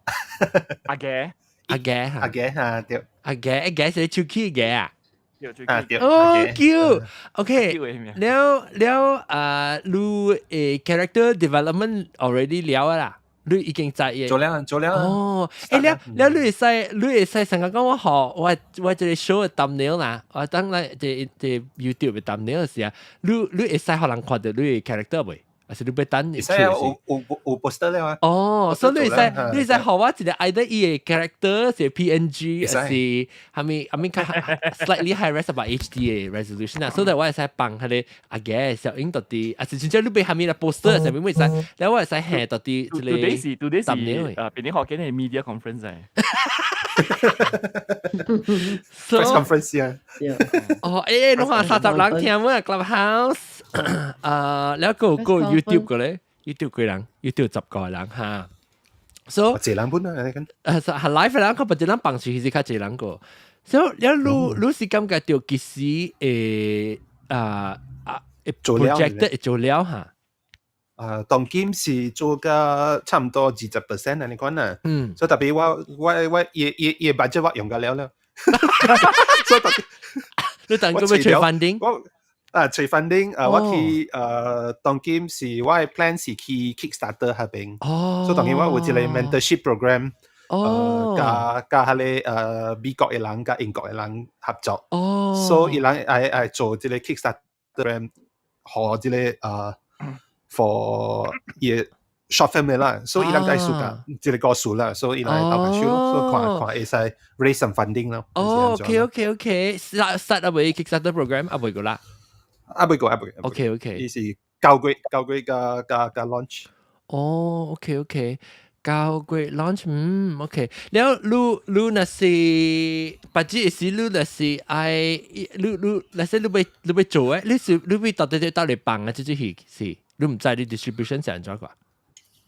阿傑，阿傑阿傑嚇對，阿傑阿傑是手機嘅啊。啊對，哦，cute，OK，了了啊，你誒 character development already 了啦。你已經知做了做了。哦，欸了了，你會使你會使成日講我學我我這個 show 的 thumbnail 啦，我等來這這 YouTube 的 thumbnail 時啊，你你會使予人看著你的 character 未？還是你欲等？會使啊，有有有 poster 了啊。哦，所以你會使你會使予我一個 either 伊的 character 是 PNG，還是啥物啥物較 slightly high res 吧 HD 的 resolution 啊，所以我會使放彼個阿嘅小影到底，還是真正你欲啥物啦 poster 上面會使，然後我會使下到底這個 Today 是 today 是啊，邊啲學緊係 media conference 嚟。 Press conference 啊。哦，欸，侬看30人聽咩 Clubhouse 啊，了個個 YouTube 個咧，YouTube 幾人？YouTube 10個人哈。So 一人本啊，你講。誒，係 live 人，佢不一人放出去是較濟人個。所以了你你是感覺著其實會啊啊 project 會做了哈？啊，當今是做個差唔多20% 啊，你講啊。所以特別我我我伊伊伊 budget 我用個了了。所以特別，你等個欲揣 funding？我啊，揣 funding 啊，我去誒當今是我的 plan 是去 Kickstarter 彼邊。所以當今我有一個 mentorship program。佮佮彼个美國的人佮英國的人合作。所以伊人愛愛做這個 Kickstarter program，予這個for 伊 short film 的啦，所以伊人愛輸甲這個故事啦，所以伊人會鬥下手咯，所以看看會使 raise some funding 咯。哦，OK OK OK，start start 啊未 Kickstarter program 啊未過啦，啊未過啊未。 OK OK，伊是9月9月佮佮佮 launch。哦，OK OK。9月 launch，嗯，OK。了，你你若是，別只是你若是愛，你你若是你欲你欲做誒，你是你欲到底到底放啊？這隻戲是，你毋知你 distribution 是按怎個？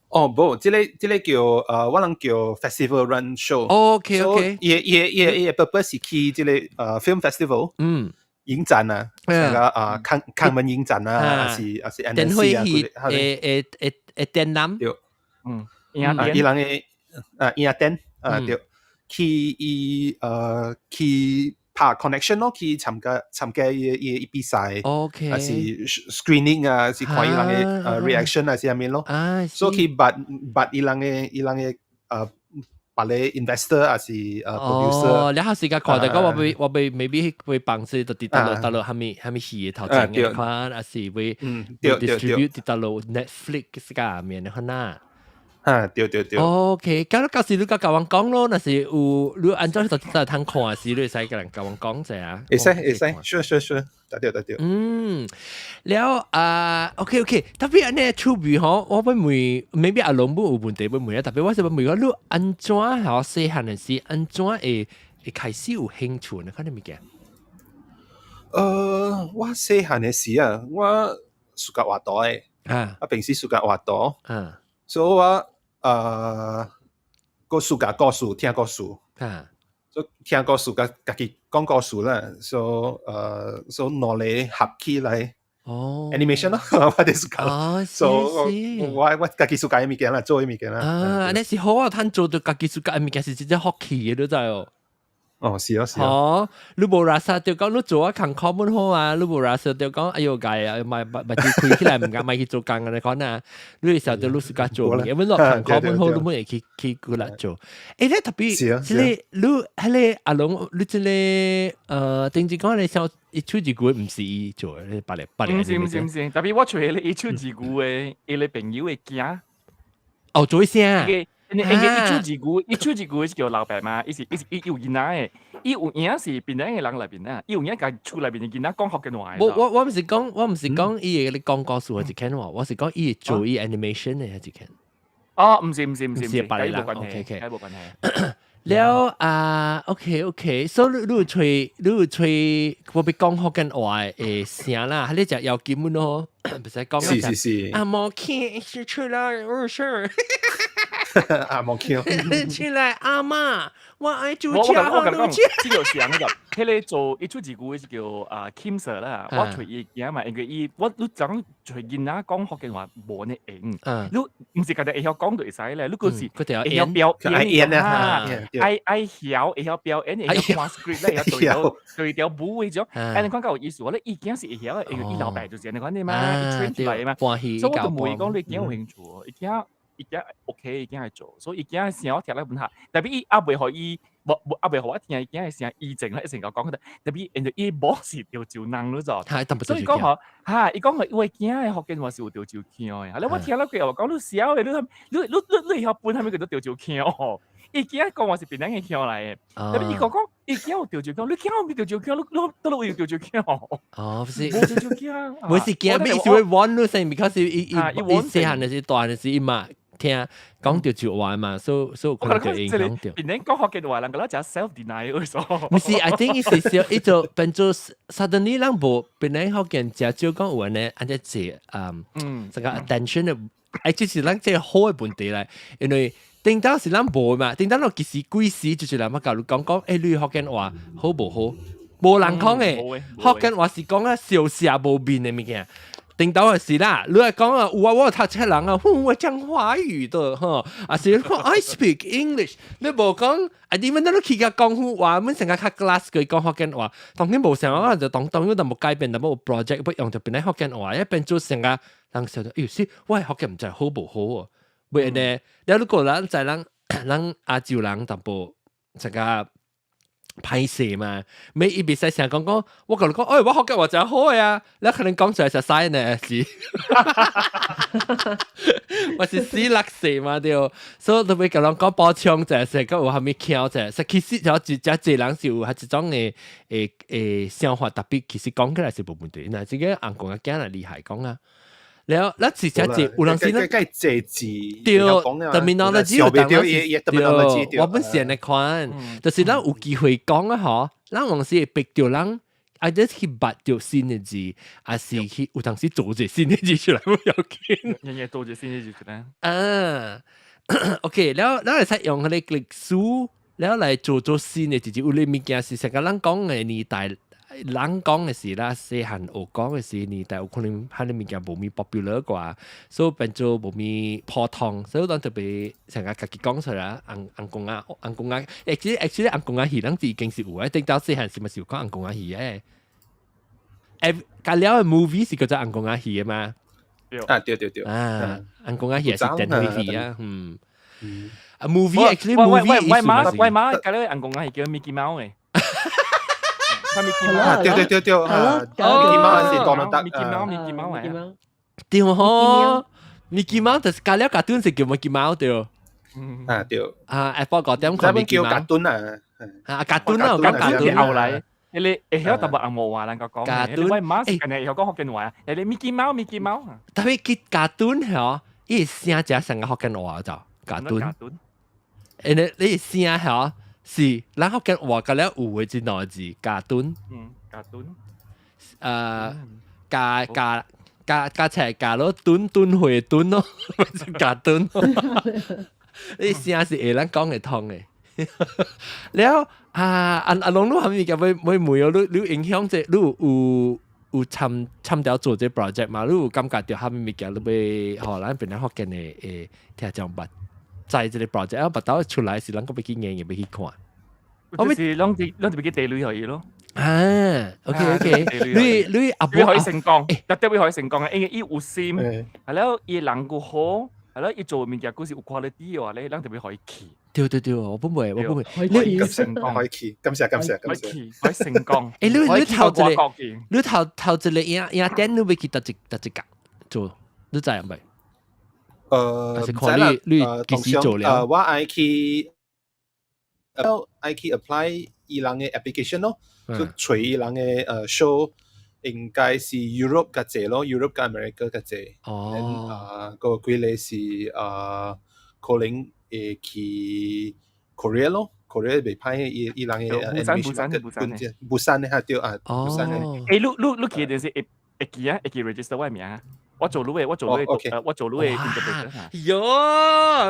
哦，無，這個這個叫我人叫 festival run show。 OK OK。伊伊伊伊 purpose 是去這個film festival。影展啊，那個啊康康門影展啊，還是還是 NSC 啊，會會會會展覽。對，影伊人的啊影展啊對，去伊去拍 connection 咯，去參加參加伊伊比賽，OK，還是 screening 啊，是看伊人的reaction 啊，是啥物咯，所以去捌捌伊人的伊人的別個 investor 還是producer。哦，然後時間看到講我欲我欲 maybe 會幫助到佇大陸大陸啥物啥物戲的頭前嘅款，還是會 distribute 佇大陸 Netflix 加面的款啊。啊，對對對。 OK，咁到時你佮佮阮講咯，若是有你按怎就就通看時，你會使共人共阮講者啊。會使會使，sure sure sure，對對對對。嗯，了啊，OK OK，特別按呢趣味吼，我欲問，maybe 阿龍本有問題欲問啊，特別我是欲問講，你按怎吼細漢的時，按怎會會開始有興趣呢？看你物件。我細漢嘅時啊，我 suka 畫圖嘅，我平時 suka 畫圖，所以我個 suka 故事，聽故事，所以聽故事佮家己講故事啦，所以兩個合起來。animation 咯，我哋 suka，所以我家己 suka 嘅物件啦，做嘅物件啦。啊，你是好啊，趁做到家己 suka 嘅物件是真正福氣嘅，你知哦。哦，是啊，是啊。哦，你無垃圾就講你做啊工課本好啊，你無垃圾就講哎喲，該啊，咪咪咪開起來唔敢咪去做工嘅，你講啊，你時候就你自家做，因為落工課本好，你咪會去過來做。你特別，這個你彼個阿龍，你這個頂一講你想一出一句唔是伊做，你別個別個。毋是毋是毋是，特別我揣彼個一手一句的，伊個朋友的囝。哦，做聲。因為一手一句，一手一句是叫老爸嘛，伊是伊是伊有囡仔的，伊有影是檳城的人內面啊，伊有影共厝內面的囡仔講福建話。我毋是講伊會你講故事係一間話，我是講伊做伊 animation 的係一間。哦，毋是毋是毋是毋是，別個人無關係，OK。無關係。了啊，OK，所以你有揣我欲講福建話的聲啦，你食妖精咯，唔使講。是是是。阿毛 King 是出來，我是。阿毛 King 出來，阿媽，我愛煮我我我共你講，這個是按呢個，彼個做一出一句是叫啊 Kim Sir 啦，我揣伊囝嘛，因為伊我你講揣囡仔講福建話無呢用，你毋是家己會曉講就會使咧，你閣是會曉表演啊，愛曉表演，會曉看 script 咧，會曉對條舞嗰種，按呢款較有意思。我咧伊囝是會曉的，因為伊老爸就是按呢款的嘛，伊 train 出來的嘛，所以我就問伊講你囝有興趣無？伊囝 OK，伊囝會做，所以伊囝聲我聽來本下，特別伊猶未予伊，無無猶未予我聽伊囝的聲，以前咧一成個講特別因為伊某是潮州人你知，所以講吼，哈，伊講吼，我囝的福建話是有潮州腔的，咧我聽了過後講你痟的，你你你你你會曉分啥物叫做潮州腔吼？伊囝講話是檳城的腔來的，特別伊講講伊囝有潮州腔，你囝有潮州腔，你你佗位有潮州腔？哦，不是，無潮州腔，唔是驚，伊是會玩你先，because 伊伊伊細漢的時大漢的時伊嘛聽講潮州話嘛，所以可能就影響到。檳城講福建話，人個咧食 self deny 所。毋是，I think 伊是小，伊就變做 suddenly 人無檳城福建誠少講有按呢按呢濟這個 attention 的，哎，這是咱這個好的問題來，因為頂當是咱無嘛，頂當落其實幾時就是人嘛，假如講講，欸，你福建話好無好？無人講的，福建話是講啊小聲無面的物件。頂到的是啦，你來講啊，有啊，我有讀冊人啊，哼，我講華語的，吼，啊是講 I speak English，你無講，啊你們那都去甲講好話，阮成個較 class 佢講福建話，當然無想啊，就當當然就無改變，就無 project 不用就變來福建話，一變做成個人想到，哎呦，是我的福建毋知好無好哦，袂呢，了如果咱在咱亞洲人淡薄這個歹勢嘛，每伊袂使成講講，我共你講，哎，我福建話誠好的啊，你可能講出來是使呢，是，我是死落勢嘛對，所以特別共人講補充者，是講有啥物巧者，是其實就一誠濟人是有彼一種的的想法，特別其實講起來是無問題，若這個翁公仔囝來厲害講啊。了，咱是誠濟有人是咱該濟字對，terminology 有當對，我本是按呢款，就是咱有機會講啊嗬，咱往時會逼著人，啊，就是去捌著新的字，還是去有當時做一個新的字出來，無要緊。日日做一個新的字出來。啊，OK，了，咱會使用彼個歷史，了來做做新的字，有啲物件是成個咱講的年代。人講的是啦，細漢學講的是年代有可能彼個物件無咪 popular 啩，所以變做無咪普通，所以咱特別成個家己講出來，翁翁公仔，翁公仔，actually 翁公仔戲，咱已經是有的，頂到細漢是咪是有講翁公仔戲的？欸，隔了的 movie 是叫做翁公仔戲的嘛？啊，對對對。啊，翁公仔戲是電視戲啊，嗯。啊，movie actually movie 我媽我媽隔了翁公仔戲叫 Mickey Mouse 的。啊，對對對對，啊，Mickey Mouse 是 Donald Duck， Mickey Mouse，Mickey Mouse 對吼，Mickey Mouse 就是加了卡通是叫 Mickey Mouse 對。啊對。啊，Apple 個點看 Mickey 叫卡通啊。啊，卡通啊，講卡通後來，你會曉淡薄紅毛話人個講，卡通，我媽是近日會曉講福建話，你 Mickey Mouse，Mickey Mouse。特別佢卡通嗬，伊聲誠像個福建話就卡通。誒，你聲嗬是咱福建話個了有的這兩個字，卡通。嗯，卡通。加加加加齊加咯，斷斷回斷咯，加斷。你聲是會咱講會通嘅。了啊，阿阿龍你係咪嘅會會會有你你影響這你有有參參調做這 project 嘛？你有感覺到啥物物件你欲予咱檳榔福建的的聽眾捌知這個 project 啊，捌到出來時，咱閣欲去研欲去看。我就是攏是攏是欲去地雷予伊咯。啊，OK OK，你你阿伯可以成功，特別可以成功啊，因為伊有心，係了伊人夠好，係了伊做物件閣是有 quality 嘅話咧，咱特別可以去。對對對，我不會，我不會。你成功可以去，感謝感謝感謝。可以成功。欸，你你頭一個，你頭頭一個影影店，你欲去佗一佗一角做，你知未？是看你你幾時做了？我愛去，愛去 apply 伊人的 application 咯，就揣伊人的show，應該是 Europe 較濟咯，Europe 佮 America 較濟。哦。啊，個幾個是可能會去 Korea 咯，Korea 袂歹，伊伊人的 animation 釜山釜山的哈對啊，釜山的。欸，你你你去就是會會記啊，會記 register 我的名。我做你的，我做你的，我做你的 interpreter。喲，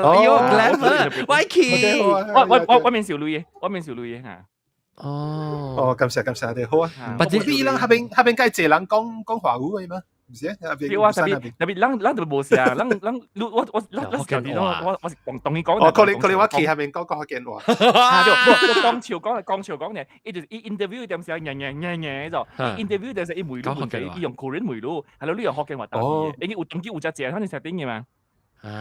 喲，glamour，我去，我我我我免受鐳的，我免受鐳的嚇。哦，哦，感謝感謝，對，好啊。不知伊人彼邊彼邊該濟人講講華語的嗎？毋是啊，對啊，特別特別，咱咱特別無啥，咱咱你我我咱咱是我我是廣東語講。哦，可能可能我去彼邊講講福建話。啊，對，我講笑講講笑講呢，伊就是伊 interview 點時候，ញញញញ就，伊 interview 點時伊問你問題，伊用 Korean 問你，係咯，你用福建話答伊，因為有當機有只字，反正設定的嘛。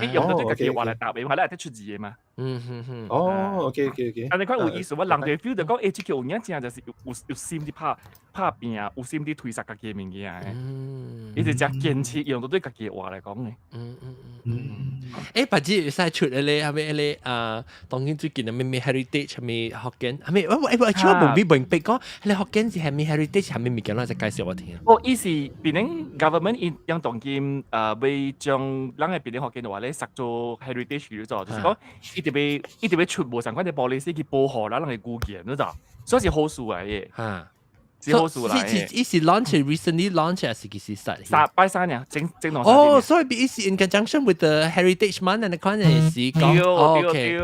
伊用到這家己話來答的，係咧得出字的嘛。嗯嗯嗯。哦，OK OK OK。但你看有意思，我人就 feel 到講，欸，這個有影正就是有有心佇拍拍拼，有心佇推捒家己的物件的。伊就誠堅持用到對家己的話來講的。嗯嗯嗯嗯。欸，別只會使出咧，係咪咧啊？當今最近的咩咩 heritage 係咪福建？係咪我我我我無咪明白講，你福建是係咪 heritage 係咪物件？你再介紹我聽。哦，伊是檳榔 government 伊樣當今欲將咱的檳榔福建話咧，設做 heritage 咗，就是講伊特別伊特別出無相款的 policy 去保護咱人的語言，你知？所以是好事來的。哈。是好事來的。伊是 launch recently launch 還是幾時 start？三拜三年，整整兩。哦，所以伊是 in conjunction with the Heritage Month 那款是講。對對對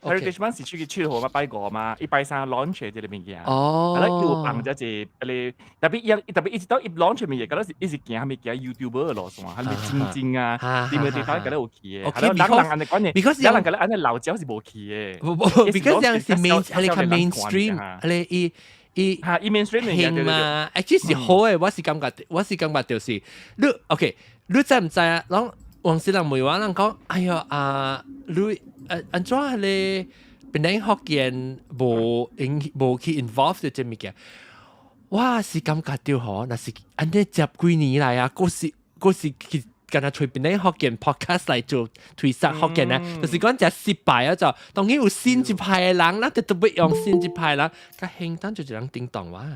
，Heritage Month 是出去出號嘛，拜五嘛，伊拜三 launch 這個物件。哦。係啦，伊有放咗一個，特別伊特別一直到伊 launch 物件，敢若是伊是行啥物行 YouTuber 的路線，啥物晶晶啊，點個地方敢若有去的。 OK，人人按呢講呢，because 人人敢若按呢老招是無去的。無無，because 這樣是 main，係較 mainstream，係伊。伊嚇，伊 mainstream 興嘛，actually 是好的，我是感覺，我是感覺就是你 OK，你知毋知啊？攏往時人問我，人講，哎喲啊，你按怎咧？檳榔福建無影無去 involve 這物件，我是感覺著吼，若是按呢十幾年來啊，閣是閣是去。敢若揣檳榔福建 podcast 來做推捒福建啊，就是講誠失敗啊！就當然有新一派的人，咱就特別用新一派人，較興當就一人叮當哇，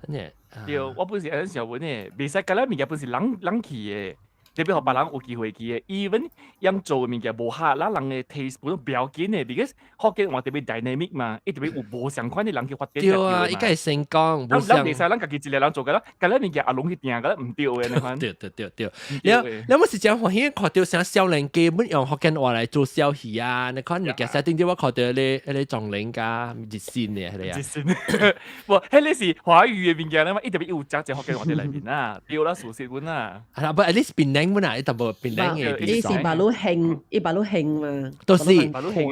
真的。對，我本是按呢想問的，袂使佮咱物件本是人人去的，特別予別人有機會去的。even 樣做的物件無合咱人的 taste 本不要緊的，because 福建話特別 dynamic 嘛，伊特別有無相款的人去發展。對啊，伊個會成功。咱咱袂使咱家己一個人做個啦，佮咱物件也攏去定個，毋對的那款。對對對對。了了，我是誠歡喜看著啥少年家本用福建話來做小戲啊，那款物件，設頂陣我看著彼個彼個莊林佮熱線的彼個啊。熱線，無，彼個是華語的物件啦嘛，伊特別有誠濟福建話佇內面啊，對啦，事實本啊。啊，不，at least 檳榔本啊，伊淡薄檳榔的。伊是馬路興，伊馬路興嘛。都是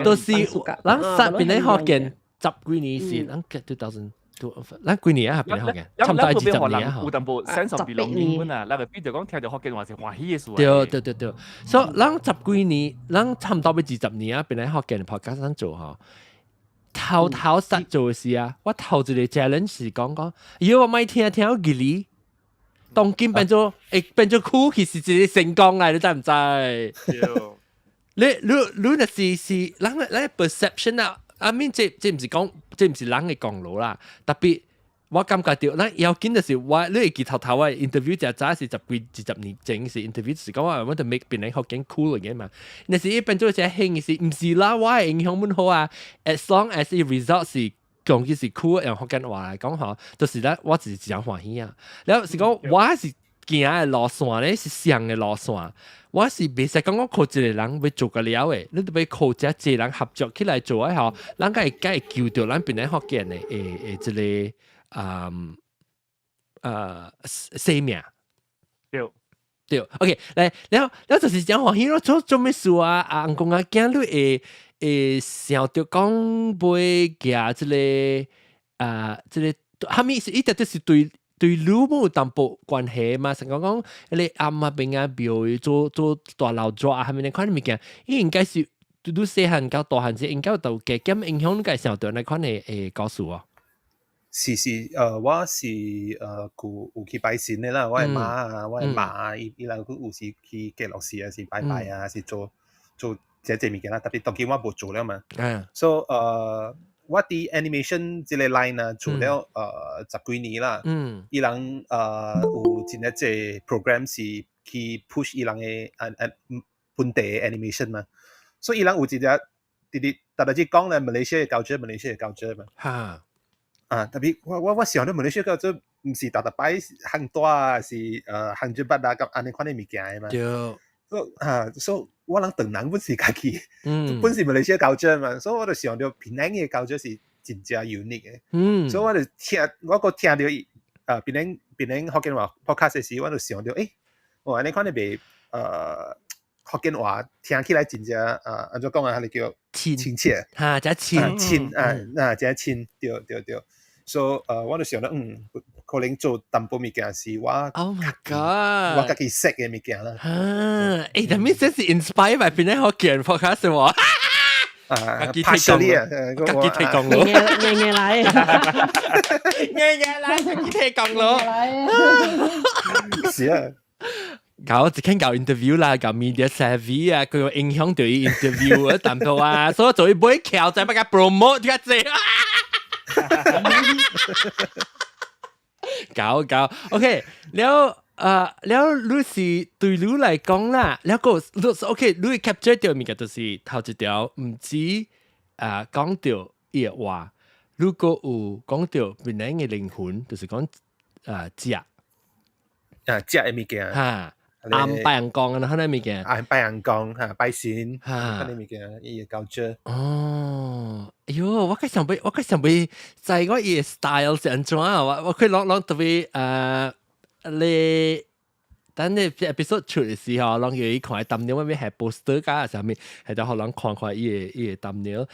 都是，咱實檳榔福建十幾年是，咱 2000 咱幾年啊？檳榔福建，差不多20年啊。有淡薄 sense of belonging 本啊，咱個比如講聽著福建話是歡喜的事。對對對對，所以咱十幾年，咱差不多欲20年啊，檳榔福建 podcast 咱做吼。頭頭實做的事啊，我頭一個 challenge 是講講，喲我莫聽聽義理，當今變做會變做苦，其實一個成功來，你知毋知？你你你若是是人咱 perception 啊，I mean 這這毋是講，這毋是人的功勞啦，特別我感覺著，咱要緊就是我，你會記頭頭我 interview 誠早是十幾二十年前是 interview 是講我 want to make 檳榔福建 cool again 嘛。若是伊變做一個興是，毋是啦，我的影響本好啊。As long as the result 是講其實酷用福建話來講吼，就是咧我就是真歡喜啊。了是講我是行的路線咧是上的路線，我是袂使講我靠一個人欲做個了的，你著欲靠遮濟人合作起來做的吼，咱才會才會救著咱檳城福建的的這个生命。對。對，OK，來，了了就是真歡喜咯，做做咩事啊？啊，翁公仔囝你會會想著講欲行這个啊，這个啥物是一直就是對對你無淡薄關係嘛？是講講你阿媽邊啊廟做做大老抓啊，啥物款物件，伊應該是對你細漢到大漢時應該有加減影響你會想著那款的的故事哦。是是，我是有有去拜神的啦，我的媽啊，我的媽啊，伊伊人有時去極樂寺啊，是拜拜啊，是做做這這物件啦，特別當今我無做了嘛。So 我佇 animation 這个 line 啊，做了十幾年啦。伊人有真濟 program 是去 push 伊人的本地的 animation 嘛。所以伊人有一隻直直特別是講咧，馬來西亞的 culture，馬來西亞的 culture 嘛。啊，特別我想著馬來西亞 culture 毋是逐逐擺行大啊，是行這筆啊，佮按呢款的物件的嘛。所以啊，所以我人唐人本是家己，本是馬來西亞 culture 嘛，所以我就想著檳城的 culture 是真正 unique 的。所以我就聽，我閣聽著伊啊，檳城檳城福建話 podcast 的時，我就想著，欸，哦，按呢款的袂福建話聽起來真正啊，按怎講啊，彼个叫親親切，哈，真親親啊，啊，真親，對對對。所以我就想著，可能做淡薄物件是我 Oh my god！我家己識的物件啦。啊，欸，但咪這是 inspired by 檳城福建 podcast 喎。啊，partially 啊，家己提供咯，硬硬硬來，硬硬來，家己提供咯。是啊。搞一間搞 interview 啦，搞 media savvy 啊，佢有影響對 interview 啊，淡薄啊，所以做一買橋仔，欲共 promote 較濟。搞搞，OK，了啊，了你是對你來講啦，了個你 OK，你 capture 著物件就是頭一條，毋止啊講著伊的話，如果有講著檳城的靈魂，就是講啊食啊食的物件，哈，暗拜人講啊，彼个物件，啊拜人講哈，拜神，哈，彼个物件，伊的 culture。哦，哎喲，我較想欲，我較想欲知我伊的 style 是按怎啊？我我可以攏攏特別你等你 episode 出的時候，攏叫伊看 thumbnail 我欲下 poster 加啥物，係就予人看看伊的伊的 thumbnail。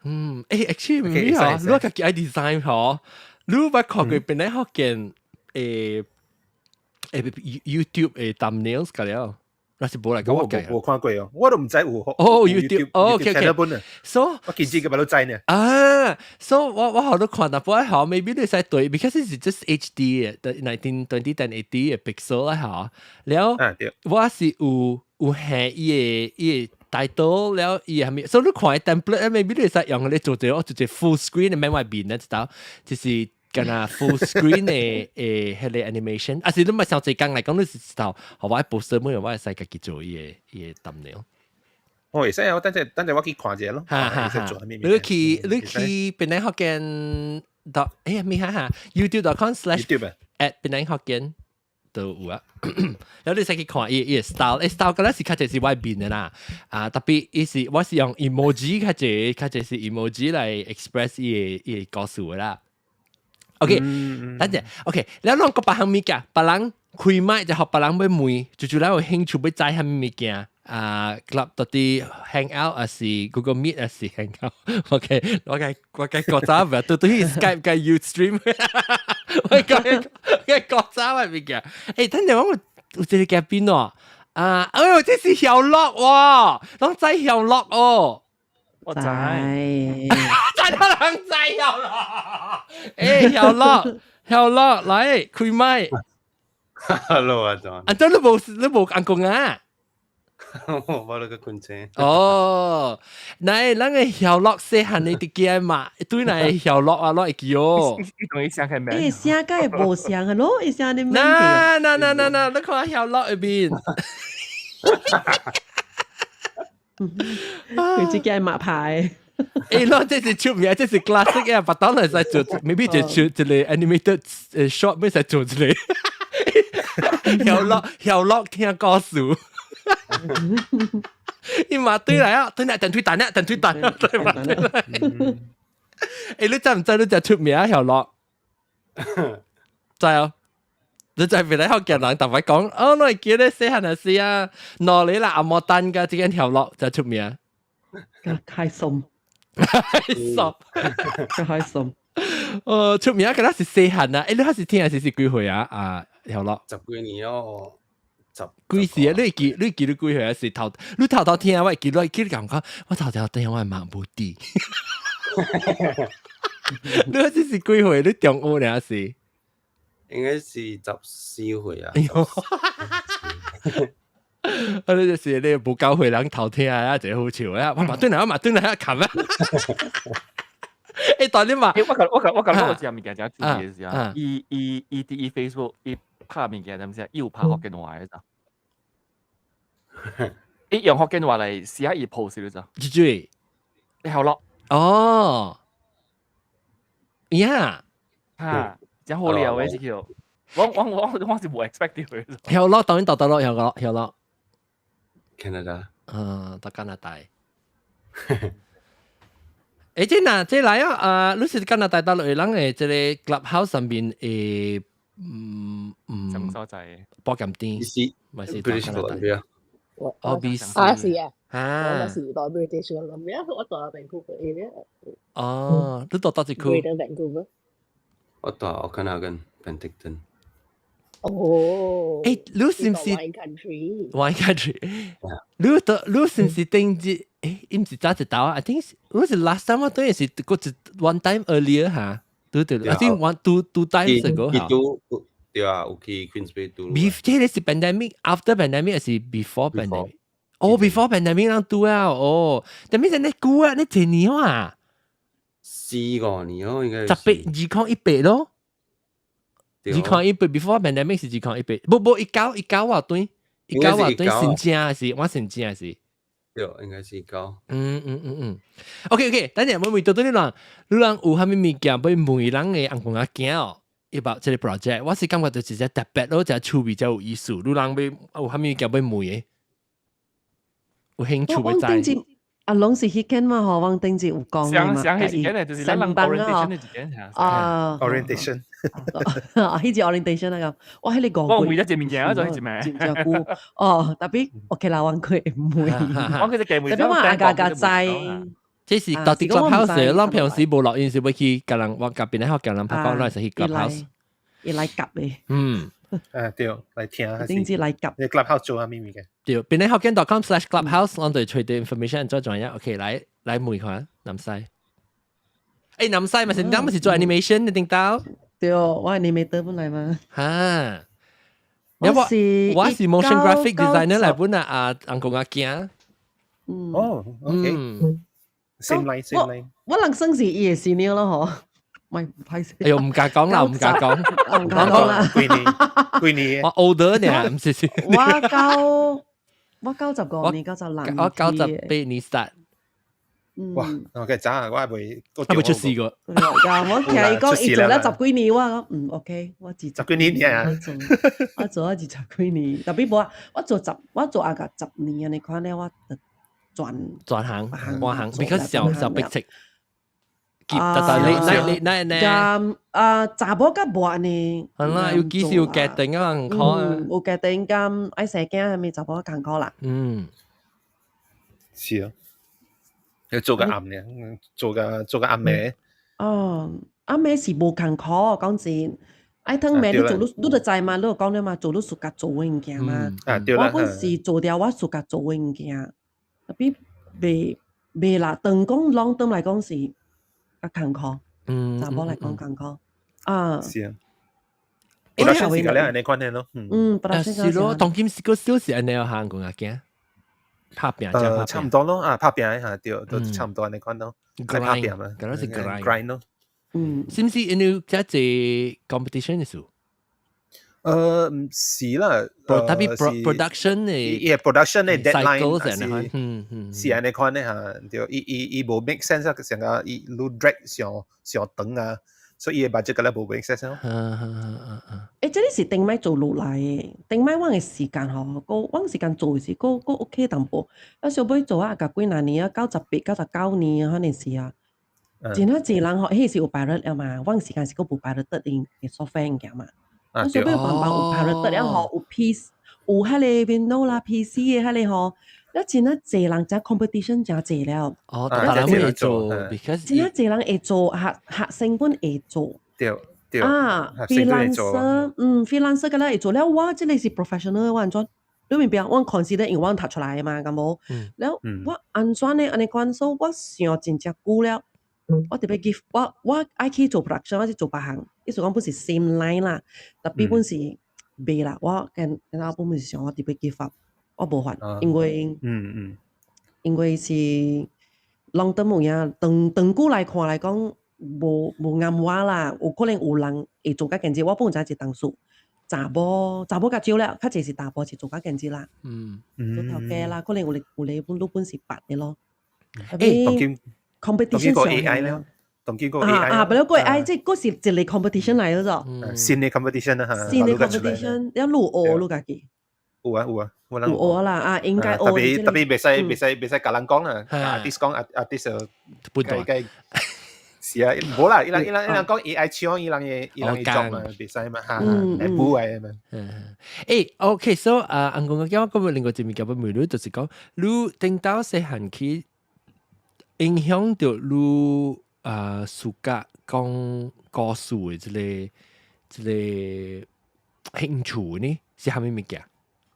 嗯，欸，actually 毋是吼，你家己愛 design 吼，你捌看過檳城福建的YouTube 的 thumbnails 個了？那是無來講我無無看過哦，我都毋知有。哦，YouTube，哦，OK OK。 So 我見這個都知呢。啊，so 我我好多看淡薄仔，maybe 你使對，because 是 just HD 的 1920 1080 的 pixel 啦吼。了，我是有有下伊的伊的 title 了，伊係咪？所以你看 template maybe 你使用來做一個做一個 full screen 的免外面咧，知道？就是敢若 full screen 的的彼個 animation，啊是你毋上濟工來講，你是知道，予我 poster 每我會使家己做伊的伊的 thumbnail。哦，會使啊，我等陣等陣我去看一下咯。哈哈哈。你去你去檳城福建 dot 欸咩哈哈 youtube.com/ @檳城福建都有啊。然後你使去看伊伊的 style，欸 style 敢若是較濟是外面的啦。啊，特別伊是我是用 emoji 較濟較濟是 emoji 來 express 伊的伊的故事的啦。OK，等陣，OK，了攏閣別項物件，別人開麥就予別人欲問，就就咱有興趣欲知啥物物件啊，club 到底 hang out 還是 Google Meet 還是 hang out？OK，我嘅我嘅國早唔對對 Skype 嘅 Ustream，我講嘅國早嘅物件。欸，等陣我有一個嘉賓哦，啊，哎喲，這是曉樂喎，攏知曉樂哦。我知，知知到人知曉樂。欸，曉樂，曉樂，來開麥。 Hello，阿 John。阿 John 你無你無按講啊？我咧個困醒。哦，來，咱个曉樂細漢的佇遮嘛，對來曉樂啊，攏會記哦。伊同伊聲係咩？欸，聲敢會無像啊咯，伊聲你免嗱嗱嗱嗱嗱，你看曉樂的面。佢自己係馬牌。欸，啷，這是出名，這是 classic 啊！白當嚟使做，maybe 就做一個 animated short，咩使做一個。曉樂曉樂聽故事。伊嘛對來啊，對來等推彈啊，等推彈啊，對嘛對來。欸，你知唔知你就出名啊？曉樂？知啊。你在別嚟學嘅人特別講，哦，我會記得細漢時啊，攞你啦阿摩丹噶，這間曉樂就出名。開心，開心，開心。哦，出名嗰陣是細漢啊！欸，你還是聽還是是幾歲啊？啊，曉樂。十幾年哦，十幾時啊？你記你記你幾歲啊？是頭你頭頭聽我會記，你記你感覺我頭頭聽我係盲無啲。你嗰時是幾歲？你中學呢是？應該是14歲啊。哎呦！啊！你就是你無夠歲人頭聽啊，一個好笑啊！我嘛對來，我嘛對來啊，冚啊！欸，但你嘛，我覺我食物件真注意嘅時候，伊伊伊佇伊 Facebook 伊拍物件，知毋知？伊有拍福建話嘅咋？伊用福建話來寫伊 post 嘅咋？幾句？你好咯。哦，呀，哈，真好料嘅這個，我是無 expect 到嘅。曉咯，當然到到咯，曉咯，曉咯。 Canada。嗯，到加拿大。欸，這若這來啊，啊，你是加拿大大陸的人的這個 clubhouse 上面的，嗯嗯，什麼所在？寶劍店，咪是 British Columbia。哦，BC。啊是啊，啊，我是佇 British Columbia，我佇 Vancouver area。哦，你佇佗一區？Greater Vancouver。我佇 Okanagan Penticton。哦。欸，你是毋是 Wine Country？ Wine Country。你到你是毋是頂日？欸，伊毋是早一道啊？I think 我是 last time 我等於是過一 one time earlier 哈。對對，I think one two times ago 伊拄對啊，有去 Queens Bay 拄。 Before 這個是 pandemic，after pandemic 還是 before pandemic？哦，before pandemic 人拄啊，哦，但係你久啊，你幾年啊？四個年哦，應該。十八2018咯。2018 before pandemic 是2018，無無1919啊對，一九啊對，新正是，我新正是。對，應該是19。嗯嗯嗯嗯，OK OK，等陣我問到對你人，你人有啥物物件欲問人的翁公仔囝哦？伊把這個 project，我是感覺就是只特別咯，只趣味才有意思。你人欲有啥物物件欲問的？有興趣欲知？啊，攏是彼間嘛吼，我頂次有講嘛。上上彼一間咧，就是咱人 orientation 的一間啊。 orientation。啊，彼隻 orientation 那個，我彼個我為咗一物件啊，做彼一咩？真正久哦，特別 OK 啦，我佢唔會。我佢就特別我阿家家知。這是到底 clubhouse，咱平時無錄音是欲去共人，我夾邊咧學共人拍講，咱是去 clubhouse。伊來夾的。嗯。誒對，來聽下頂次來夾。你 clubhouse 做啥物物件？對，邊咧福建 .com/clubhouse，咱就揣啲 information 做專業。OK，來來問看南西。欸，南西嘛是，咱嘛是做 animation 你聽到？對，我 animator 本來嘛。哈。我是我是 motion graphic designer 來本啊，啊，翁公仔囝。嗯。哦，OK。Same line, same line。我人算是伊的 senior 咯，嗬。唔係歹勢。哎呦，唔敢講啦，唔敢講，唔敢講啦。幾年？幾年？我 older 呢，唔是是。我95年，96我98年 start。哇！我嘅早啊，我還未，我未出世過。我聽伊講，伊做了十幾年，我講嗯 OK，我二十幾年啊，我做我做咗20幾年，特別無啊，我做十我做阿個十年啊，你看咧，我就轉轉行換行，because 小小逼切。但係你你你你咁啊，查某較無呢？係啦，有幾時有家庭啊，唔可啊。有家庭咁愛生囝係咪查某艱苦啦？嗯，是啊。要做個暗呢，做個暗暝。哦，暗暝是無艱苦，講真。愛湯暝你做你你就知嘛，你就講了嘛，做你自家做的物件嘛。啊對啦。我本是做掉我自家做的物件，特別袂袂啦。當講 long term 來講是較艱苦。查某來講艱苦。啊。是啊。我那是個兩樣的觀念咯。嗯，是咯，當今是個小時按呢行講阿囝。拍拚，差唔多咯，啊，拍拚嚇，對，都差唔多按呢款咯，係拍拚嘛，嗰是 grind grind 咯。嗯，是毋是因為這濟 competition 的事？毋是啦，特別 production 嘅，伊 production 嘅 deadline 是是按呢款的嚇，對，伊伊伊無 make sense 啊，成個伊愈 drag 上上長啊，所以伊嘅 budget 個咧無 make sense 咯。欸，這裡是頂擺做落來的，頂擺我的時間吼，個我時間做是閣閣 OK 淡薄，啊小尾做啊，甲幾若年啊，98、99年啊，可能是啊。真啊濟人吼，彼時有 pirate 了嘛，我時間是閣無 pirate 的 software 物件嘛。啊小尾有慢慢有 pirate 了吼，有 PC 有彼個 Windows 啦 PC 的彼個吼，了真啊濟人真 competition 誠濟了。哦，大人會做，because 真啊濟人會做，學學生本會做。對對。啊，freelancer，freelancer 個咧會做了，我這個是 professional，我按怎？你明白？我 consider 因為我讀出來的嘛，敢無？了我按怎呢？按呢款，所以我想真正久了。我特別 give 我我愛去做 production，我是做別項，意思講本是 same line 啦，特別本是袂啦。我跟跟老本是想我特別 give up，我無法，因為因為是 long term 有影，長長久來看來講，無無啱我啦。有可能有人會做較堅持，我本身是同事，查某查某較少了，較濟是查埔是做較堅持啦。做頭家啦，可能有咧有咧本都本是白的咯。欸 competition 上 AI 咧，當見過 AI 啊，不了個 AI，這個是一個 competition 來的咗。新的 competition 啊，新的 competition，一路學你家己。有啊有啊，有學啦啊，應該學。特別特別袂使袂使袂使共人講啦，artist 講 artist 就不對。是啊，無啦，伊人伊人伊人講 AI 搶伊人的伊人的 job 嘛，袂使嘛，哈，來補來嘛。欸，OK，so 啊，翁公叫我講另外一物件，欲問你，就是講你頂到細漢起。影響著你啊，暑假講故事的這个這个興趣呢，是啥物物件？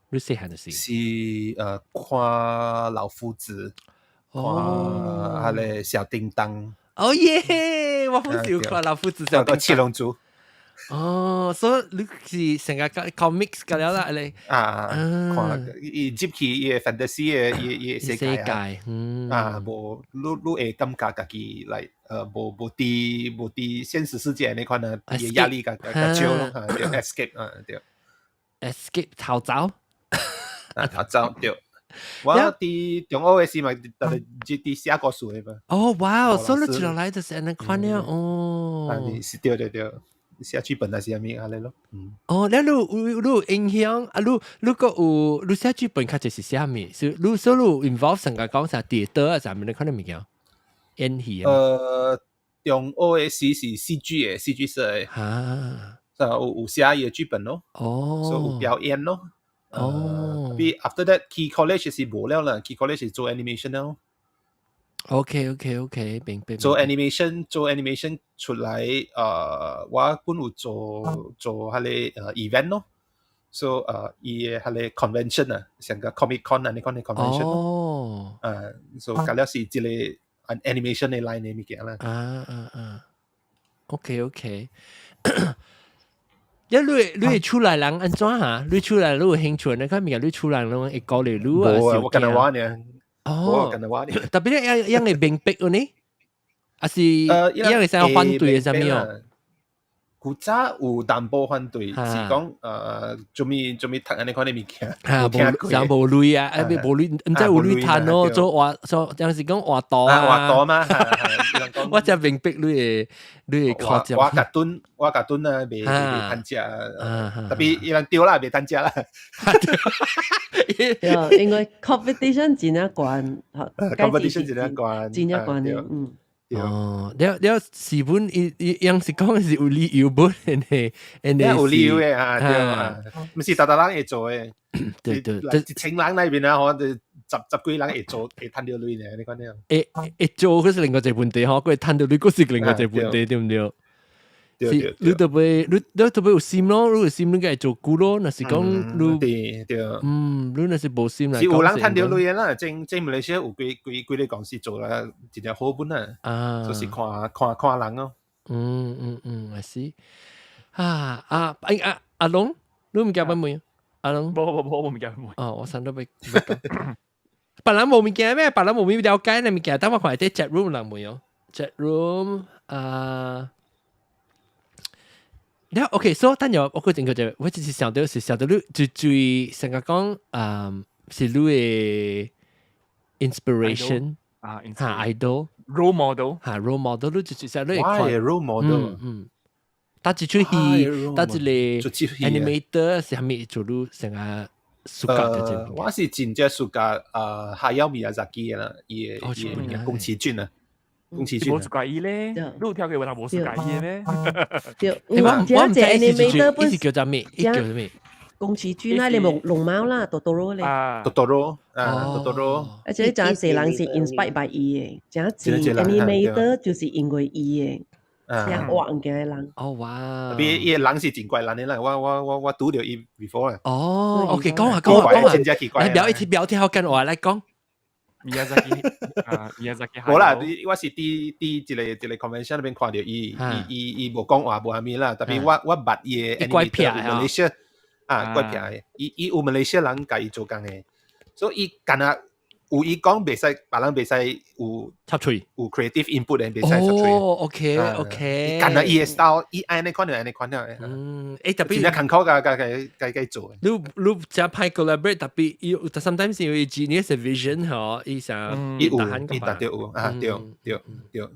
你細漢時是看老夫子，看彼个小叮當。哦耶！我好喜歡看老夫子小叮當。七龍珠。哦，所以你是成個 comics 個了啦，你啊，看伊入去伊个 fantasy 的伊伊世界啊，啊，無你你會感覺家己來無無佇無佇現實世界那款啊，伊壓力較較少咯，對，escape 啊，對，escape 逃走，啊，逃走對。我佇中學的時嘛，特別佇寫故事的嘛。哦，哇，所以你一路來就是按呢款了，哦，啊，是對對對。寫劇本還是啥物按呢咯？哦，你有你有影響啊？你你閣有你寫劇本較濟是寫物？是你所以你 involve 成個講啥 theatre 啊？啥物你可能物件演戲啊？中學的時是 CG 的 CG 社的，就有有寫伊的劇本咯，所以有表演咯。特別 after that 去 college 是無了啦，去 college 是做 animation 咯。 OK，明白。做 animation 做 animation 出來，我本有做做彼个event 咯，所以伊的彼个 convention 啊，像個 Comic Con 啊，你講的 convention 哦，所以搞了是一個 animation 的 line 的物件啦。啊啊啊，OK，一你你厝內人按怎嚇？你厝內你有興趣？你看物件你厝內人會鼓勵你啊？無啊，我干焦我爾。哦，干焦我爾。特別你樣樣會明白呢？還是樣會使反對的啥物哦？古早有淡薄反對，是講做物做物讀按呢款的物件，嚇，無像無鐳啊，無鐳，毋知有鐳趁咯，做畫做有時講畫圖啊，畫圖嘛，我才明白你的你的考我甲頓，我甲頓啊，袂袂趁食，特別伊人對啦，袂趁食啦。對，因為 competition 真正懸，competition 真正懸，真正懸的，嗯。哦，了了是本伊伊樣是講是有理由本的，有理由的啊，對啊，毋是逐逐人會做的，對對，一千人內面啊，嗬，十十幾人會做，會趁著鐳呢，你看樣。會會做，閣是另外一個問題吼，閣會趁著鐳，閣是另外一個問題，對毋對？是，你特別你你特別有心咯，你有心你該做久咯，若是講你對對，你若是無心來，是有人趁著鐳的啦，正正馬來西亞有幾幾幾个公司做了真正好本啊，就是看看看人咯。嗯嗯嗯，係是啊啊啊阿龍，你毋驚問問？阿龍，無無無，我毋驚問。哦，我想都欲講，別人無物件咩？別人無物了解的物件，等我看佇 chat room 人問哦，chat room 啊。你 OK，所以等陣我個整個就，我只是想到是想到你最最成日講，是你嘅 inspiration 啊，嚇 idol role model 嚇 role model，你最最成日我嘅 role model，搭一出戲，搭一個 animator 是蝦米做你成日暑假就我是真正暑假 Hayao Miyazaki 啦，伊嘅伊嘅宮崎駿啊。宮崎駿無暑假伊咧，你有聽過話無暑假伊咩？對，我我唔知伊是叫做咩，伊叫做咩？宮崎駿啦，你龍龍貓啦，多多羅咧，多多羅啊，多多羅。而且真濟人是 inspired by 伊嘅，真濟 animator 就是因為伊嘅，像畫物件嘅人。哦哇！特別伊個人是真怪人嘅啦，我拄著伊 before 啊。哦，OK，講下講下講下，真正奇怪。來表一表聽好跟我來講。 Miyazaki 啊，Miyazaki。無啦，我是佇佇一個一個 convention 那邊看著伊，伊伊伊無講話無啥物啦，特別我我捌伊嘅 animator 馬來西亞啊，怪片嘅，伊伊有馬來西亞人共伊做工嘅，所以伊敢若有伊講袂使，別人袂使有插喙，有 creative input 嘅袂使插喙。哦，OK OK，敢若伊嘅 style，伊按呢款就按呢款了。特別真正艱苦共共共共做。你你真歹 collaborate，特別伊 sometimes 因為 genius vision 嗬，伊想伊有，伊達著有啊，對對對。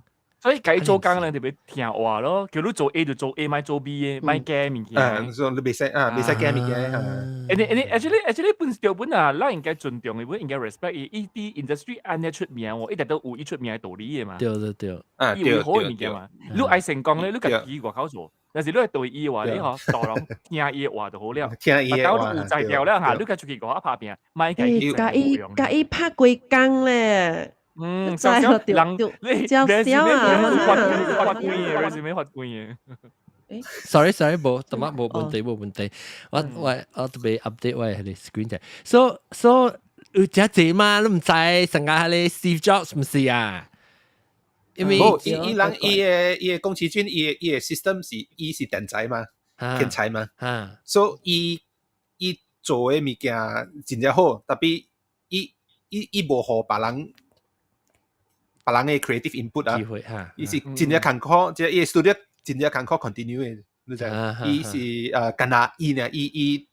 所以共伊做工咧特別聽話咯，叫你做 A 就做 A，莫做 B 嘅，莫改物件。嗯，所以你袂使啊，袂使改物件。誒你 actually 本條本啊，咱應該尊重伊，本應該 respect 伊。伊佇 industry 按呢出名喎，一直都有伊出名嘅道理嘅嘛。對對對。啊，伊有好嘅物件嘛。你愛成功咧，你家己外口做。但是你對伊話，你嗬，大人聽伊嘅話就好了。聽伊嘅話。有才調了嚇，你家出去外口拍拚，莫共伊。共伊共伊拍幾工咧。嗯，少少人，你少少啊，發規嘅，resume 發規嘅。 Sorry sorry，無，特乜無問題無問題。我我我特別 update 我係 screen 啫。So so 有真濟嘛，你毋知成個係 Steve Jobs 毋是啊？因為無，伊伊人伊嘅伊嘅宮崎駿，伊嘅伊嘅 system 是伊是天才嘛，天才嘛，所以伊伊做嘅物件真正好，特別伊伊伊無予別人別人嘅 creative input 啊，伊是真正艱苦，即係伊 studio 真正艱苦 continue 嘅，你知？伊是干焦伊呢，伊伊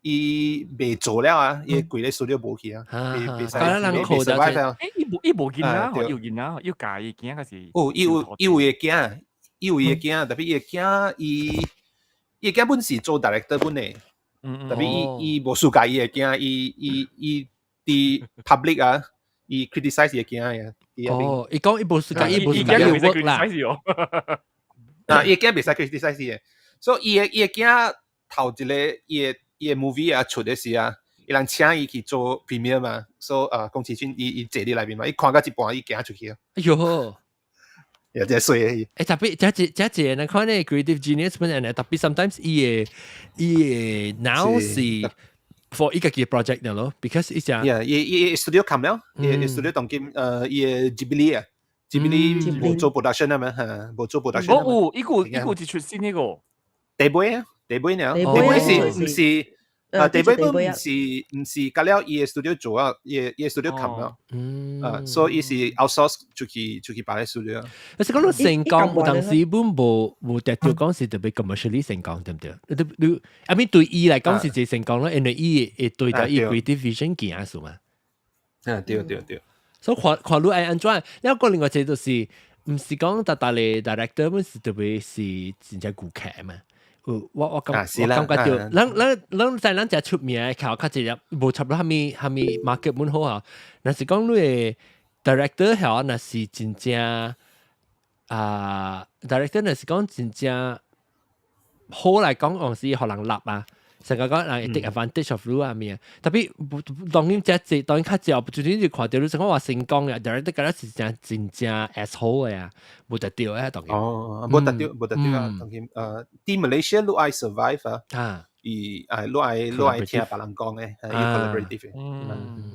伊袂做了啊，伊規個 studio 無去啊，袂使袂 survive 啊。欸，伊無伊無囡仔，有囡仔，有共伊囝還是？有，伊有伊有伊囝，伊有伊囝，特別伊囝伊伊囝本是做 director 本嘅，特別伊伊無 suka 伊嘅囝，伊伊伊佇 public 啊，伊 criticize 伊囝嘅。哦，伊講伊無 suka，伊無 suka 伊 work 啦。啊，伊囝袂使 criticize 伊嘅，所以伊嘅伊嘅囝頭一個伊嘅伊嘅 movie 啊出的時啊，伊人請伊去做 premiere 嘛，所以啊，宮崎駿伊伊坐佇內面嘛，伊看到一半伊行出去啊。哎喲，又真衰嘅。欸，特別這這這這人看呢 creative genius 本人特別 sometimes 伊嘅伊嘅腦是 for 伊家己 project 的咯，because 伊只， yeah，伊伊 studio 冚了，伊 studio 當今伊嘅 Ghibli 啊，Ghibli 無做 production 啊嘛，嚇，無做 production。無有，伊個伊個是出新那個。第尾啊，第尾呢？第尾是毋是？啊，第尾本毋是毋是隔了伊嘅 studio 做啊，伊伊 studio 冚了，啊，所以伊是 outsource 出去出去別個 studio。但是講你成功，有當時本無無特著講是特別 commercially 成功，對毋對？你你，I mean 對伊來講是一個成功咯，因為伊會對著伊 creative vision 行是嘛？啊，對對對。所以看看你愛按怎，了個另外一個就是，毋是講逐逐個 director 本是特別是真正顧客嘛。我我感我感覺著，咱咱咱在咱遮出名的，靠較濟無差不多蝦米蝦米 market 本好啊。若是講你的 director 曉，若是真正啊，director 若是講真正好來講，有時予人立啊。成個講人會 take advantage of 你啊咩？特別當然遮濟，當然較少，最緊要看著你成講話成功嘅，director 覺得是真真正 asshole 嘅啊，無得著啊，當然。哦，無得著，無得著啊，當然佇馬來西亞你愛 survive 啊，伊啊，你愛你愛聽別人講嘅，要 collaborative 嘅，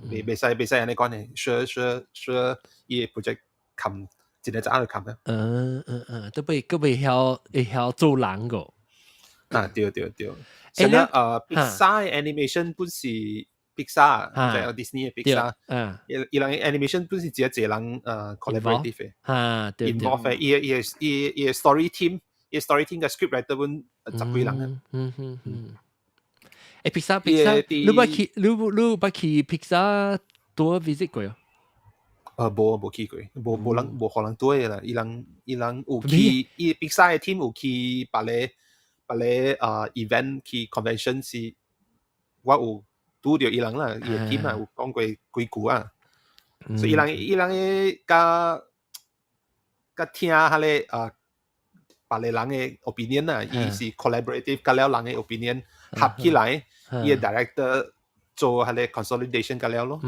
袂袂使袂使按呢講嘅，說說說伊個 project 冚一個早就冚啊。嗯嗯嗯，特別閣袂曉會曉做人個。啊，對對對。成個Pixar animation 本是 Pixar，就係 Disney 嘅 Pixar。伊伊人 animation 本是一個一個人collaborative 嘅，啊，對 involve 嘅，伊個伊個伊伊個 story team，伊 story team 嘅 script writer 本十幾人啊。嗯嗯嗯。誒，Pixar Pixar，你捌去 Pixar 多 visit 過啊？無去過，無人無可能對啦。伊人有去，伊 Pixar 嘅 team 有去別個event 去 convention 是，我有拄著伊人啦，伊嘅 team 啊有講過幾句啊。所以伊人嘅佮聽彼個別個人嘅 opinion 啊，伊是 collaborative，佮了人嘅 opinion 合起來，伊嘅 director 做彼個 consolidation 佮了咯。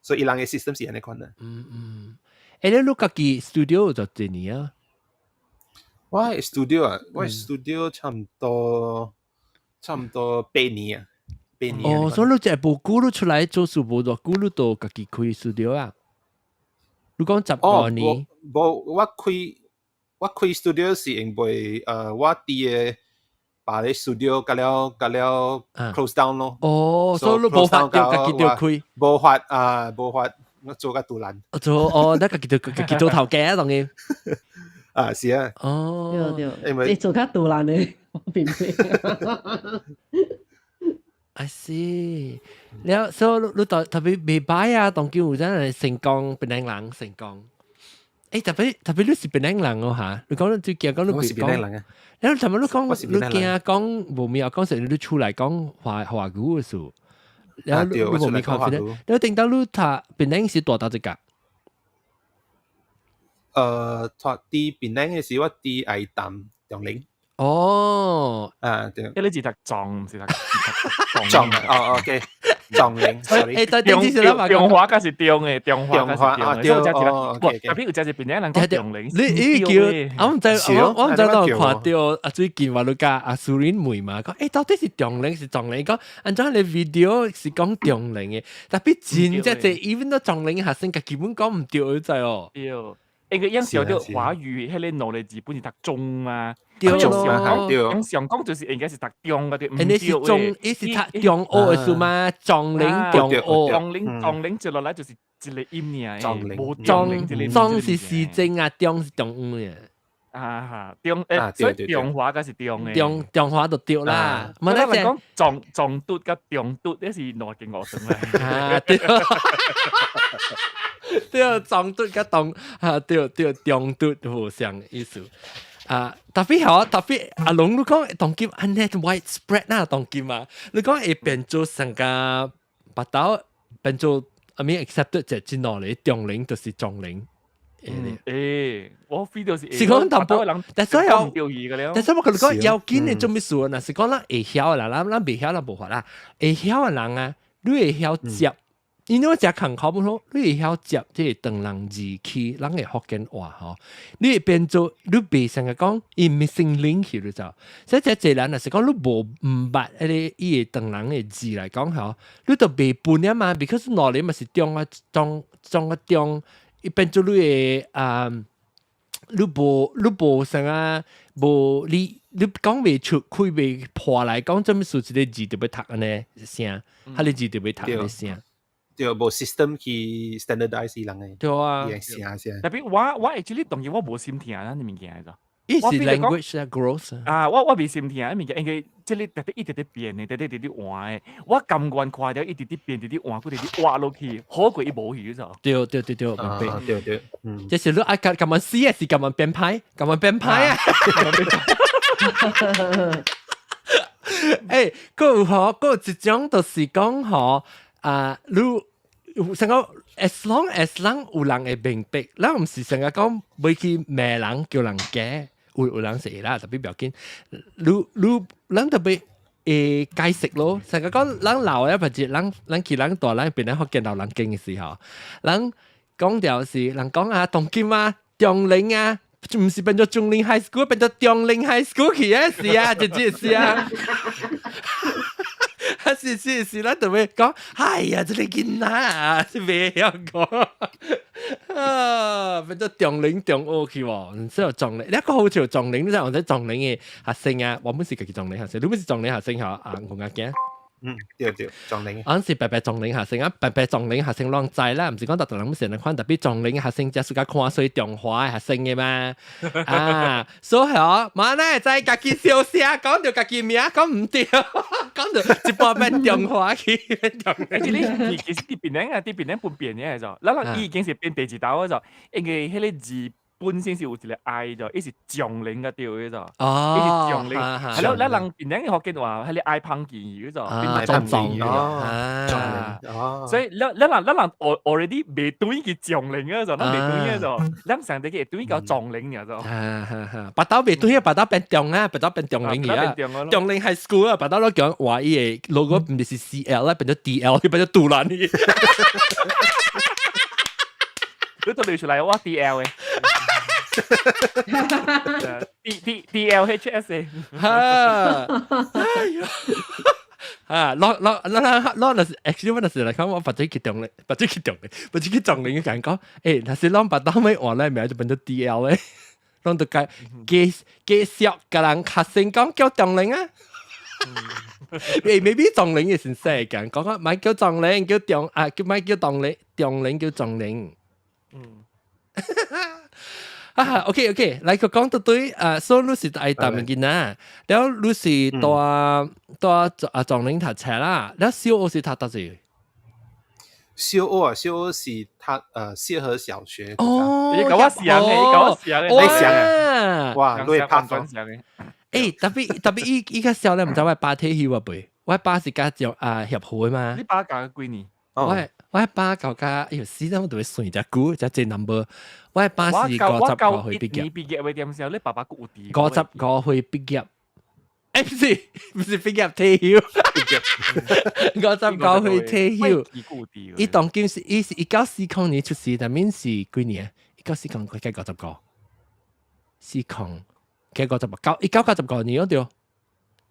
所以伊人嘅 system 是按呢款啊。嗯嗯。你家己 studio 就幾年啊？我 studio 啊，我 studio 差唔多8年啊，8年。哦，所以你這無久你出來做事無多久，你就家己開 studio 啊？你講15年？無，我開 studio 是因為我佇個把個 studio 甲了 close down 咯。哦，所以你無法就家己就開。無法啊，無法，我做較獨難。做哦，你家己做頭家啊，當然。啊，是啊。哦，對對，你做較獨難的，我明白。 I see，了，所以你特別袂歹啊，當今有陣係成功，檳城人成功。特別你是檳城人哦嚇，你講你最驚講你我是檳城人啊。然後頭先你講你驚講無咪講成你出來講華語嘅事，然後你無咪 confident，你頂到你讀檳城是大到一個。讀佇檳城嘅時，我佇愛淡中嶺。哦，啊對。你是讀壯，毋是讀壯哦，OK，壯嶺。欸，對，中華才是中的，中華才是中的。對哦，特別有真濟檳城人講中嶺。你叫，我毋知當看著啊，最近話你共阿蘇林問嘛，講到底是中嶺是壯嶺？講按怎你 video 是講中嶺的，特別真正濟，even 到壯嶺學生，基本講毋對，你知哦。對。因為影響著華語，彼个兩个字本是讀中嘛。對咯，對。上講就是應該是讀中個對，毋對。是中，伊是讀中學的事嘛？壯嶺中學。壯嶺接落來就是一個音爾，無壯壯是市政啊，中是中央嘅。啊哈，中所以中華才是中的。中華就對啦。唔係咱講壯嘟佮中嘟，這是兩間學堂來。啊對。對，壯嘟佮中啊對對中嘟無相意思。啊，特別好，特別阿龍你講當今按呢 widespread 啦，當今啊，你講會變做成個白豆變做 I mean accepted 就真落嚟，中嶺就是中嶺。我 feel 到是是講淡薄，但是有，但是我共你講要緊的做咩事啊？是講咱會曉啦，咱袂曉咱無法啦。會曉的人啊，你會曉接，因為食空口本好，你會曉接這個唐人字去咱的福建話吼，你會變做你袂成個講伊 missing link 去你知？所以這濟人若是講你無毋捌彼个伊个唐人的字來講吼，你就袂分啊嘛，because 兩个嘛是中啊中中啊中，伊變做你的啊，你無啥啊，無你講袂出，開袂破來講，這物事一个字就欲讀按呢聲，彼个字就欲讀按呢聲。對，無 system 去 standardize 伊人的。對啊。聲聲。特別我 actually 當然我無心聽咱物件的。伊是 language growth 啊！我袂心聽，物件因為這个直直一直佇變的，直直直直換的。我甘願看著伊直直變，直直換，閣直直活落去，好過伊無去就。對對對對，明白。對對，嗯。這是你愛甘甘願死還是甘願變歹？甘願變歹啊！閣有吼，閣有一種就是講吼啊，你成個 as long as 咱有人會明白，咱毋是成日講欲去罵人叫人假。有人是會啦，特別不要緊。你咱特別會解釋咯。成日講咱老的朋友，咱去咱大咱變咱福建老人間的時候，咱講著是人講啊，當今啊，中嶺啊，毋是變做中嶺 high school，變做中嶺 high school 去啊，是啊，就這是啊。啊是是是，咱特別講，哎呀，這個囡仔啊，是袂曉講，啊，變做中嶺中學去喎，所以中嶺，你個好似中嶺，你知我知中嶺的學生啊，我本是家己中嶺學生，你本是中嶺學生吼啊，我阿驚。嗯，對對，壯齡。嗰陣時白白壯齡學生啊，白白壯齡學生攏知啦，毋是講逐逐人成日看，特別壯齡學生只是較看衰中華學生嘅嘛。啊，所以哦，嘛呢知家己小聲講著家己名，講毋對，講著一半變中華去。而且你其實佇檳城啊，佇檳城分變嘅就，咱人已經是變第二道嘅就，因為彼个字本身是有一個 I 就，伊是將領嘅對嘅就，伊是將領，係咯，咱人檳城嘅福建話，彼个愛芳記嘅就，變壯壯哦，所以咱咱人咱人 already 袂對去將領嘅就，咱袂對嘅就，咱上帝去對到壯齡爾就，白刀袂對，白刀變中啊，白刀變中齡而啊，中齡 high school 啊，白刀都講話伊個 logo 毋是 CL 啦，變咗 DL，變咗杜蘭去。你都累出來，我 DL 嘅。D D D L H S 嘅。哈！哎呀！啊，攞攞攞攞攞，就是 actually 我就是來講，我把這去中咧，把這去中咧，把這去中咧，講講，欸，若是攏把當尾換來名就變做 DL 咧，攏都該繼繼續共人較先講叫中齡啊。欸，maybe 中齡嘅先生講，講講咪叫中齡，叫中啊，叫咪叫中齡，中齡叫中齡。嗯。啊，OK OK，來個講到對，啊，所以你是愛淡物囡仔，了你是蹛蹛啊壯齡讀冊啦，了小學是讀佗一？小學啊，小學是讀協和小學。哦，你共我相嘅，你共我相嘅，你相啊！哇，你會拍轉相嘅。欸，特別特別伊伊較少咧，毋知我爸退休啊未？我爸是佮做啊協會嘛。你爸教幾年？我我爸教甲，哎喲，死啦！我都會算隻久，隻這 number。我爸是55歲畢業。你畢業嘅點時候，你爸爸閣有佇？ 55歲畢業。欸，毋是毋是畢業退休。55歲退休。伊當今是伊是1940年出世，但面是幾年？1940佢計五十個。四空計五十九，1995年哦對。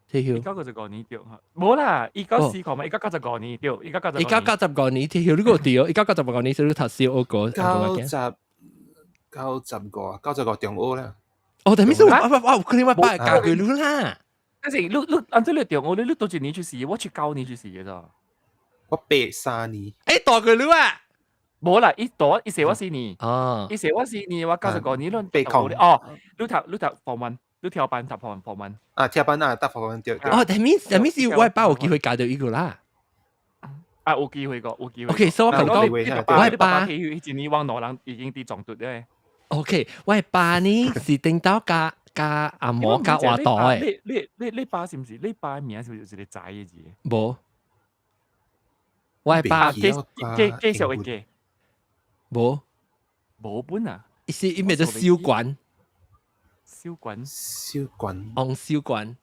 退休。1995年對，無啦，1940嘛，1995年對，一九九十。1995年退休，你個對哦，1995年是你讀小學個。九十九十五，95中學啦。哦，但係咩我我我可能我爸教過你啦。但是你你按這你中學，你你佗一年出世，我79年出世嘅咋。我83年。欸，大過你啊？無啦，伊大伊細我4年。哦。伊細我四年，我95年，你八空。哦，你讀你讀 form one，你跳班讀 form one。啊，跳班啊，讀 form one 對。哦，但係但係是我爸有機會教到伊個啦。啊，有機會過，有機會。 OK，所以我講我爸一年往兩人已經佇撞拄咧。 OK，我爸呢是頂到加加阿嬤加活道的。你你你你爸是毋是？你爸名是毋是有一個仔的字？無。我爸繼繼繼續會記。無。無本啊！伊是伊名做小管。小管。小管。王小管。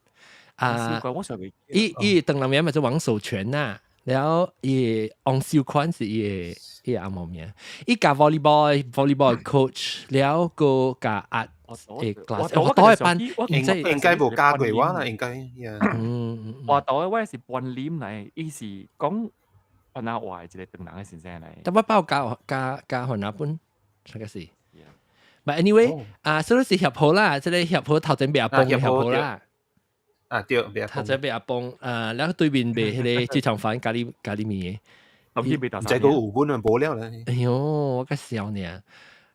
啊。小管我尚未。伊伊唐人名咪做王守權呐，然後伊王守寬是伊的伊的阿嬤名。伊教 volleyball volleyball coach，了閣教 art 的 class。我倒一班，應應該無教過我啦，應該。嗯。我倒的我是班臉來，伊是講番仔話的一個唐人的先生來。但我包教教教番仔本，這個是。But anyway，啊，所以是協和啦，這個協和頭前壁幫協和啦。啊對，頭前壁幫，啊，然後對面賣彼個豬腸飯咖喱咖喱麵的。這個有本啊，無了啦。哎喲，我較笑呢。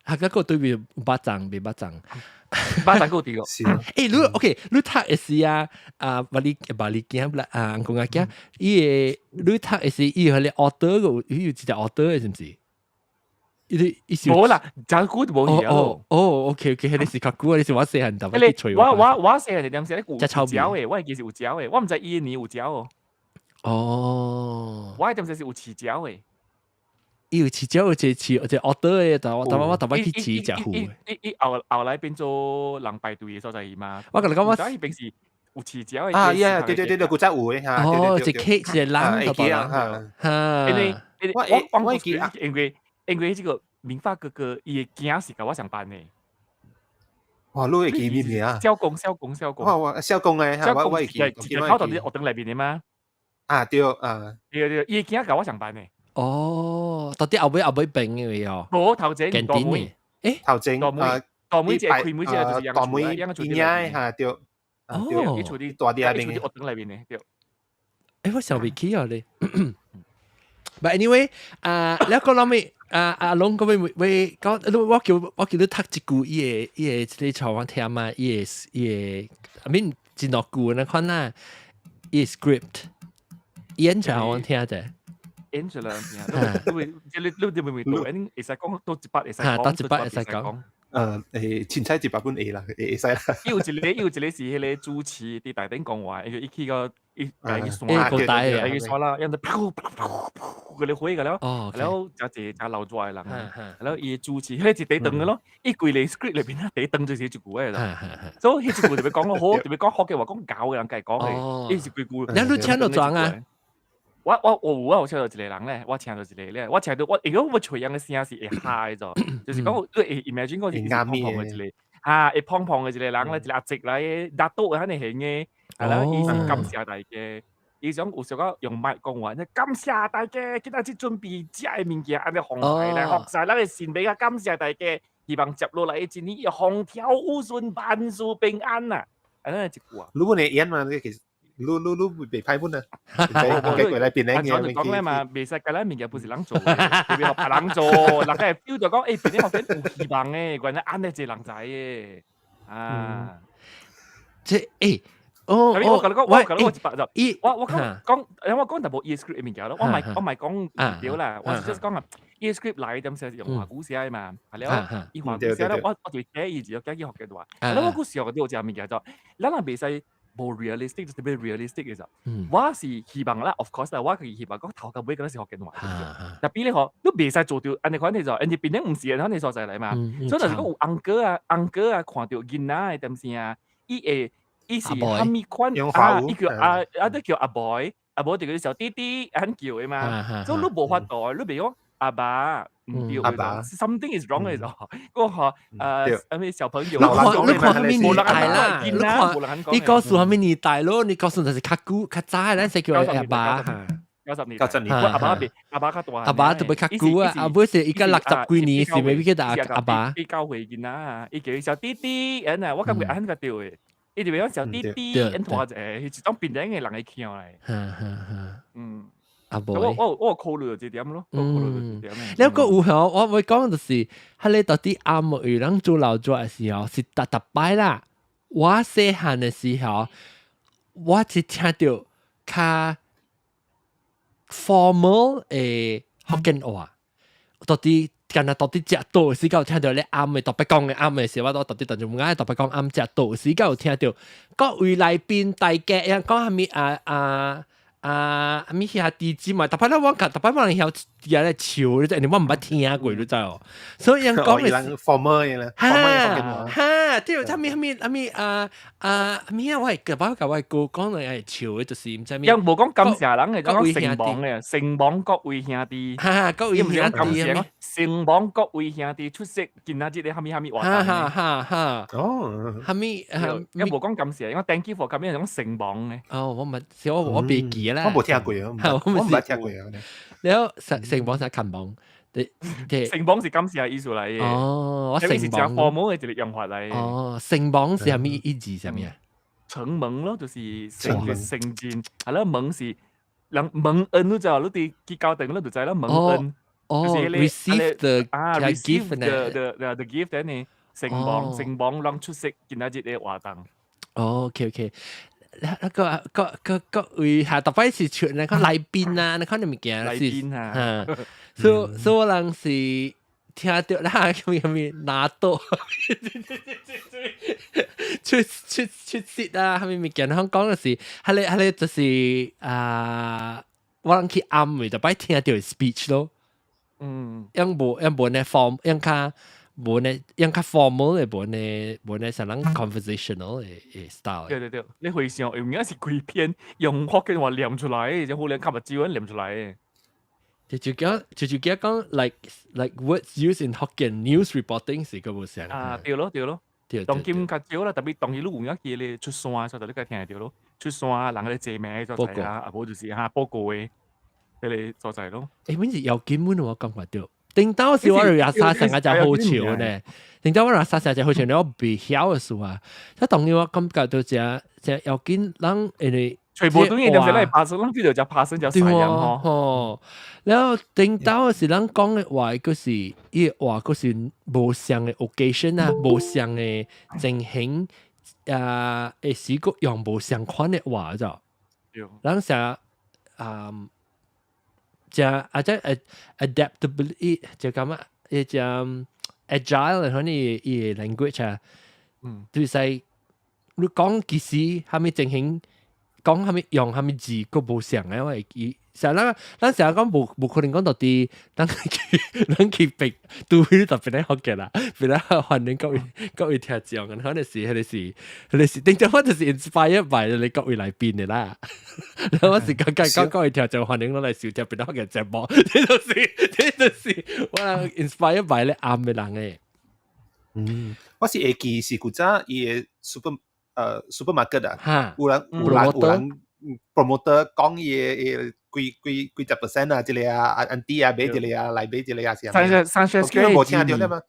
啊，嗰個對面肉粽賣肉粽，肉粽閣有佇個。欸，你 OK，你讀的時啊，啊，捌你捌你囝啦，啊，翁公仔囝，伊個你讀的時，伊彼個 author 個，伊有一隻 author 的，是毋是？伊伊是無啦，真久就無去哦哦，OK OK，彼個是較久啊，你是我細漢特別去揣。我我我細漢是點時有食的，我會記是有食的，我毋知伊年有食哦。哦。我彼陣時是有飼鳥的。伊有飼鳥，有一個飼一個 otter 的，但我但我特別去飼隻虎。伊伊後後來變做人排隊的所在嘛。我共你講我。伊平時有飼鳥的。啊，呀，對對對對，古早有的嚇。哦，一個一個人，大人。哈。因為因為我我記因為因為這個明發哥哥伊的囝是共我相班的。哇，你會記名名啊？小公小公小公。哇哇，小公的，我我會記。一個口頭佇學堂內面的嗎？啊對啊。對對，伊的囝共我相班的。哦，到底後尾後尾變嘅哦。無頭前大妹，欸，頭前啊，大妹一個開門一個就是大妹嬰仔嚇對。哦，伊厝佇大啲伊厝佇學堂內面的對。我想未起啊你。But anyway，啊，你講諗咩？啊阿龍講咩？喂，講我叫你讀一句伊個這個台灣聽嘛，伊個 I mean 真落句那款啦，伊個 script 演出來我聽者。演出來聽，你你你你會唔會讀？會使講多一筆，會使講，多一筆會使講。凊彩一百本會啦，會使啦。伊有一個是彼個主持佇台頂講話，伊伊去個伊家己山，個大家己山啦，樣子噗噗噗噗，個咧火個了，然後誠濟誠老熱的人，然後伊主持，彼個是第長的咯，伊規個 script 內面啊，第長就是一句話啦。所以彼一句特別講好，特別講福建話講厚的人家講的，伊是規句。你請到裝啊？我有啊，有請到一個人咧，我請到一個咧，我請到我，如果我揣樣的聲是會嚇的咗，就是講你會 imagine 講是胖胖的一個，哈，會胖胖的一個人咧，一個阿叔來的，拿刀按呢型的，係啦，伊是感謝大家，伊想有小可用麥講話，感謝大家，今仔日準備食的物件，按呢放開來，服曬咱的神明啊，感謝大家，希望接落來的一年風調雨順，萬事平安啊，按呢一句啊。如果你演嘛，其實。你你你袂歹本啊！計過來變靚嘅。就講咧嘛，袂使芥咱物件不是人做，特別予別人做，人家會 feel 到講，欸，變啲學生有希望的，原來按呢濟人才的，啊，這欸，哦，我共你講，我共你講一百就，我講講，因為我講淡薄伊 script 的物件咯，我毋講對啦，我是講啊，伊 script 來點時是用華語寫的嘛，係了，伊華語寫了，我就寫伊字，改去福建話，啊，我閣想到一個物件就，咱若袂使。無 realistic 就特別 realistic 嘅時候，我是希望啦，of course 啦，我是希望講頭到尾嗰陣是福建話。特別你嗬，你袂使做到按呢款嘅就，人哋變成毋是按呢所在來嘛。所以就是講有 uncle 啊，uncle 啊，看著囡仔的點聲啊，伊會伊是蝦米款啊？伊叫啊啊，都叫阿 boy，阿 boy 就叫小弟弟，按叫的嘛。所以你無法度，你袂講阿爸。毋對，阿爸，something is wrong 嘅就，嗰個啥物小朋友，你看你看啥物年代啦？你看你告訴啥物年代咯？你告訴就是較久較早，咱先叫阿爸。 90年， 90年，阿爸比阿爸較大，阿爸特別較久啊！阿爸是伊個60幾年，是咪叫做阿爸？比較歲囡仔啊，伊叫伊小弟弟，按啊，我感覺按較對的，伊就講小弟弟，按大一個，是一種變樣的人會聽來。嗯。阿伯，我考慮到這點咯，我考慮到這點。你個有響，我會講就是，彼個到底阿姆有人做老做的時候，是特特擺啦。我細漢的時候，我是聽著較 formal 的福建話，到底敢若到底食倒時間有聽著咧暗的特別講的暗的時候，我都到底當中唔愛特別講暗食倒時間有聽著各位來賓大家，講啥物啊啊？啊，啥物兄弟姊妹，特別咧我特別我人曉佇咧笑，你知，我毋捌聽過，你知哦。所以𪜶講的是 formal 的啦，哈哈，對，啥物啥物啥物啊啊啥物啊？我會特別共我哥講來會笑的，就是毋知物。𪜶無講感謝人的，講承蒙的，承蒙各位兄弟，哈哈，各位兄弟，承蒙各位兄弟出席今仔日的啥物啥物活動。哈哈哈哈，哦，啥物？𪜶無講感謝，講 thank you for coming，講承蒙的。哦，我毋我我袂記啦。我無聽過啊，我毋捌聽過啊。了後承承蒙啥看蒙？對對，承蒙是感謝的意思來的。哦，我承蒙是誠 formal 的一個用法來的。哦，承蒙是啥物意思？啥物啊？承蒙咯，就是承承認，係咯，蒙是人蒙恩，你知道？你佇去教堂你就知啦，蒙恩。哦，receive the 啊，receive the gift 呢？承蒙承蒙人出席今仔日的活動。哦，OK OK。那個個個個位下特別是出那個來賓啊，那個物件來賓啊，所以人是聽著啦，啥物啥物拿刀出出出席啊，啥物物件，通講的是，彼個就是啊，我人去暗的特別聽著 speech 咯，樣無樣無呢 form，樣較無呢，樣較 formal 的，無呢無呢，像人 conversational 的 style。對對對，你回想，應該是規篇用福建話念出來，就可能較目睭念出來的。就就叫就就叫講 like words used in Hokkien news reporting 是個無相。啊，對咯對咯，當今較少啦，特別當時你有影記咧出山，所以你該聽會著咯。出山人咧坐名所在啊，啊無就是哈報告的彼個所在咯。欸，阮是要緊阮我感覺著。頂當時我廿三成個就好笑呢，頂當我廿三成就好笑，我袂曉的事啊。即當然我感覺到這這要緊，人因為全部都應該嚟拍生，咱叫做只拍生就對細人哦，嗬。吼，然後頂到是咱講的話，嗰是伊話嗰是無相的 occasion 啊，無相的情形啊，會時閣用無相款的話就，咱成啊，只啊只 adaptability 就咁啊，伊只 agile 可能伊 language 啊，就是你講其實蝦米情形。講蝦米用蝦米字，閣無相的，我會記。成日咱成日講無可能講到啲，咱去別除非特別咧學嘅啦，別咧歡迎各位聽眾，可能是彼個是，頂陣我就是 inspired by 你各位來賓的啦。然後我是感覺講各位聽眾歡迎我來收聽別咧學嘅節目，這就是我 inspired by 你啱的人的。我是會記是古早伊的 supermarket 啊，有人 promoter 講伊的幾十 percent 啊，這個啊，阿 auntie 啊買這個啊，來買這個啊，是三三我叫無聽到嘛？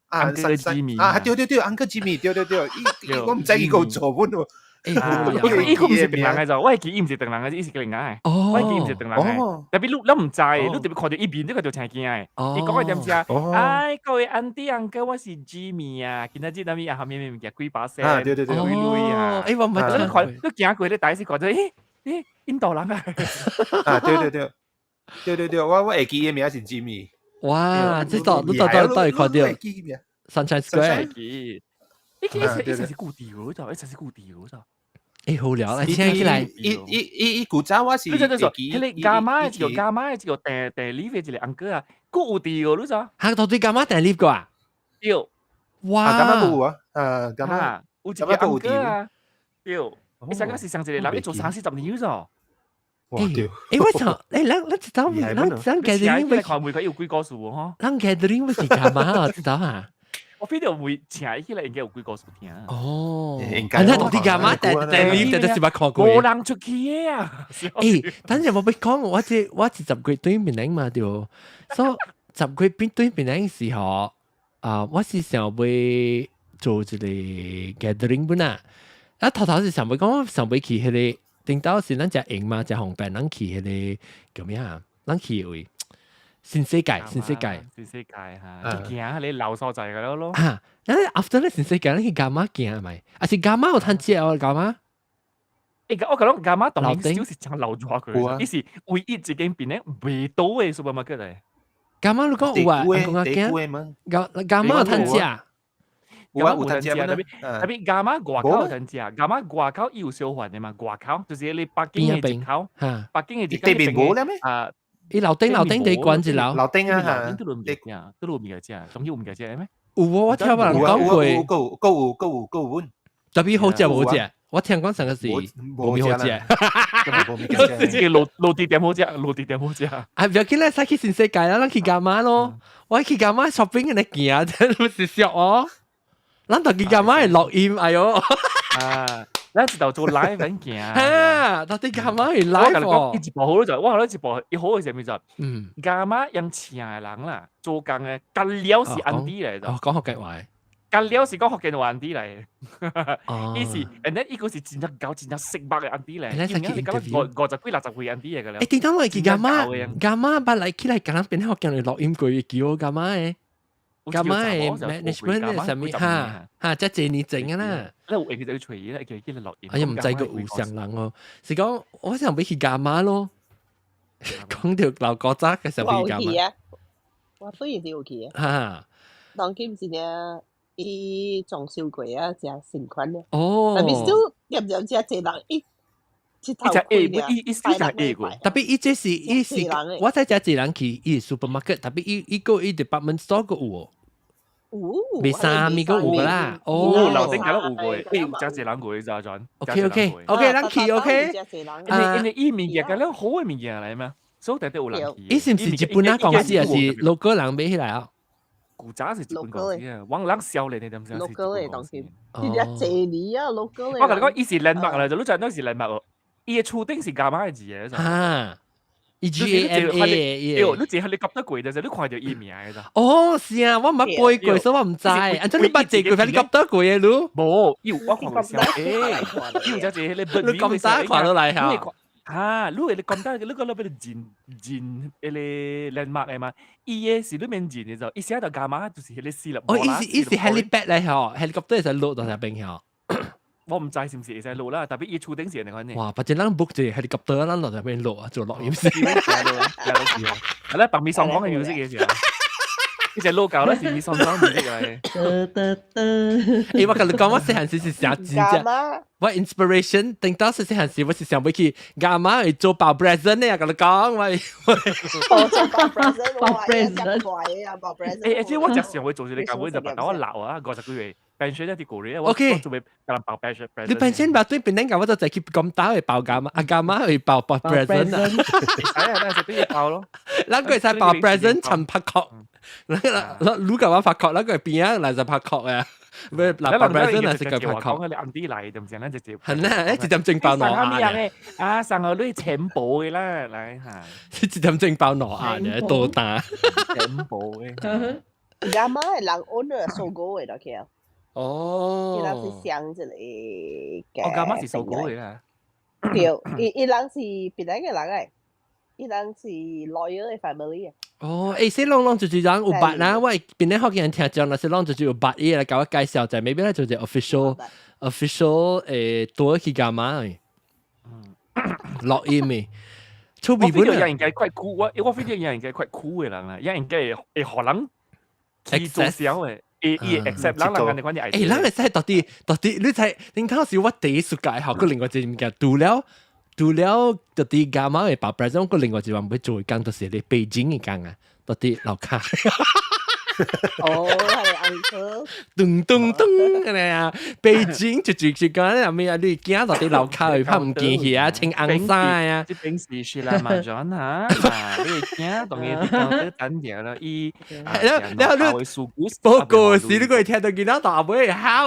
啊， Uncle Jimmy 啊，對對對，Uncle Jimmy，對對對，伊我毋知伊有做本喎。伊伊毋是唐人的就，我會記伊毋是唐人的，伊是個人的。我會記伊毋是唐人的。特別你毋知，你特別看著伊面，你個就青驚的。伊講的點知啊？哎，各位 auntie uncle，我是 Jimmy 啊，今仔日啥物啊？啥物物件幾把聲？啊，對對對，幾鐳啊？欸，我毋捌你看，你行過你第一次看著，咦咦，印度人啊！啊，對對對，對對對，我會記伊名是 Jimmy。哇，這度你到底看著 Sunshine Square。伊伊是固定的，就伊是固定的就。欸，好聊，來聽起來。伊古早我是你就說，彼個 Gamma 一個 Gamma 一個訂訂禮的一個 uncle 啊，閣有佇哦，你知？嚇，到底 Gamma 訂禮過啊？對。哇！ Gamma 有啊，啊 Gamma 有一個 uncle 啊，對。伊上個是上一個人，伊做三四十年咗。欸欸，我想，欸，咱知道，咱 gathering 會看每個有幾個數吼？咱 gathering 會是幹嘛啊？知道啊？我非得會請起來，應該有幾個數聽。哦，啊，那到底幹嘛？訂訂禮訂是捌看過？無人出去的啊！欸，等陣我欲講，我這10月對面嘛對，所以10月變對面時候，啊，我是想欲做一個 gathering 本啊。啊，頭頭是想欲講，想欲去彼個，頂到是咱食閒嘛，食方便，咱去彼個叫咩啊？咱去位新世界，新世界，新世界嚇，行你老所在個咯。啊，然後 after 咧新世界，咱去 Gamma 行咪？啊是 Gamma 有通食哦，Gamma。欸，我講 Gamma 當然就是真老熱佢，伊是唯一一間變咧袂倒的 supermarket 嚟。 Gamma 你講有啊？講啊驚？Gamma 有通食？有啊，有通食，特別特別 Gamma 外口有通食，Gamma 外口伊有小販的嘛，外口就是你北京的一口，北京的一對面無了咩？啊，伊樓頂樓頂地關一樓，樓頂啊，都有物件，都有物件食，總之有物件食咩？有我聽人講過，有有有有有有，特別好食無食？我聽講上個是無好食，這個路地點好食，路地點好食。啊，不要緊啦，使去新世界啦，咱去 Gamma 咯。我去 Gamma shopping 嚟行，真係笑哦。咱就去 Gamma 會錄音，哎喲。啊，咱一頭做 live 緊行。哈，到底 Gamma 會 live 哦。一部好就，我覺得一部一好嘅係咩就？Gamma 用請的人啦，做工的，幹了是 auntie 來的。哦，講福建話。幹了是講福建話 auntie 來。伊是，and then 伊個是真正𠢕真正識目的 auntie 來。你去 50幾60歲 auntie 來個了。欸，頂當我去 Gamma，Gamma 捌來起來，共人變福建話錄音過，叫我 Gamma 的。Gamma 的 management 啥物哈哈，這濟年前啊啦。你有會記得去揣伊咧，叫伊錄音。哎呀，毋知個有啥人哦，是講我想欲去 Gamma 咯。講著老古早嘅時候去 Gamma。我雖然是有去啊。哈。當今真正伊裝修過啊，誠新款咧。哦。特別少點點遮濟人伊一頭開爾，伊伊是食 A 過。特別伊這是伊是，我知遮濟人去伊 supermarket，特別伊伊個伊 department store 個有哦。有。賣衫物個有啦。哦。樓頂敢若有過，伊有遮濟人過，咋陣？OK OK OK，咱去 OK。因為伊物件敢若好的物件來嘛，所以特別有人去。伊是毋是日本啊公司，還是 local 人買起來啊？古早是日本公司啊，往人少年的點先是日本公司。真正濟年啊，local 我共你講，伊是聯絡啦，就你知影是聯絡哦。伊的厝頂是 Gamma 的字的。哈，伊 G A M A。對，你坐 helicopter 過就是你看著伊名嘅咋。哦，是啊，我毋捌飛過，所以我毋知。按怎你捌坐過 helicopter 過嘅你？無，伊有我看過小誒，伊有只一個迄個。你咁早看落來嚇？啊，你會你講到你講到變人人迄個 landmark 嘅嘛？伊個是你免認嘅就，伊寫到 Gamma 就是彼個四粒。哦，伊是 helipad 嚟嗬，helicopter 會使落到那邊嗬。我毋知是毋是會使落啦，特別伊厝頂是按呢款呢。哇，或者咱 book 一個 helicopter，咱落那邊落啊，做錄音師。係啦，白米雙講嘅 music 嘅時候。呢隻老舊咧是米雙講 music 嚟。得得得。欸，我共你講，我細漢時是想真正，我 inspiration 等到細細漢時，我是想欲去 Gamma 去做包 present 呢，共你講我。做包 present，包 present，包 present。欸，欸，我食上會做一個教會就白我老啊，50幾歲。pension 一啲個月，我做咩共人包 pension？你 pension 包對邊個？我就就去咁打去包 Gamma，阿 Gamma 去包包 present 啊。係啊，但係俾佢包咯。咱個會使包 present 尋拍確，你共我拍確，咱個邊啊來就拍確啊。唔係嗱，包 present 係是個拍確。你暗啲嚟就唔成，咱直接。係啦，一點鐘包挪亞。啊，上個你錢包嘅啦，來嚇。一點鐘包挪亞嘅多單。錢包嘅。 Gamma 係人 owner 收購嘅，就其哦，伊人是上一個哦，Gamma 是收購嘅啦。對，伊伊人是檳城嘅人嚟，伊人是 lawyer 嘅 family 啊。哦，欸，說攏攏就是人有捌啦，我檳城福建人聽講，若是攏就是有捌伊來共我介紹者，maybe 咧就是 official 多去 Gamma 嘅？錄音嘅，出面本啊，應該快酷，我 feel 應該快酷嘅人啦，應該會會予人去做銷嘅。伊伊 accept 人人間的款嘅欸，人會使到底到底，你知恁頭時我第一次介學，佮另外一個物件，除了到底 Gamma 會包 present，佮另外一個欲做的工，就是咧北京的工啊，到底樓跤。哦，係 uncle。噔噔噔，按呢啊，北京就是講咧咩啊？你驚到底樓跤會拍毋見去啊，穿紅衫啊。這邊是是啦，馬轉啊，你驚當然講得等掉啦，伊。然後你報告時，你會聽到囡仔大尾哭啊！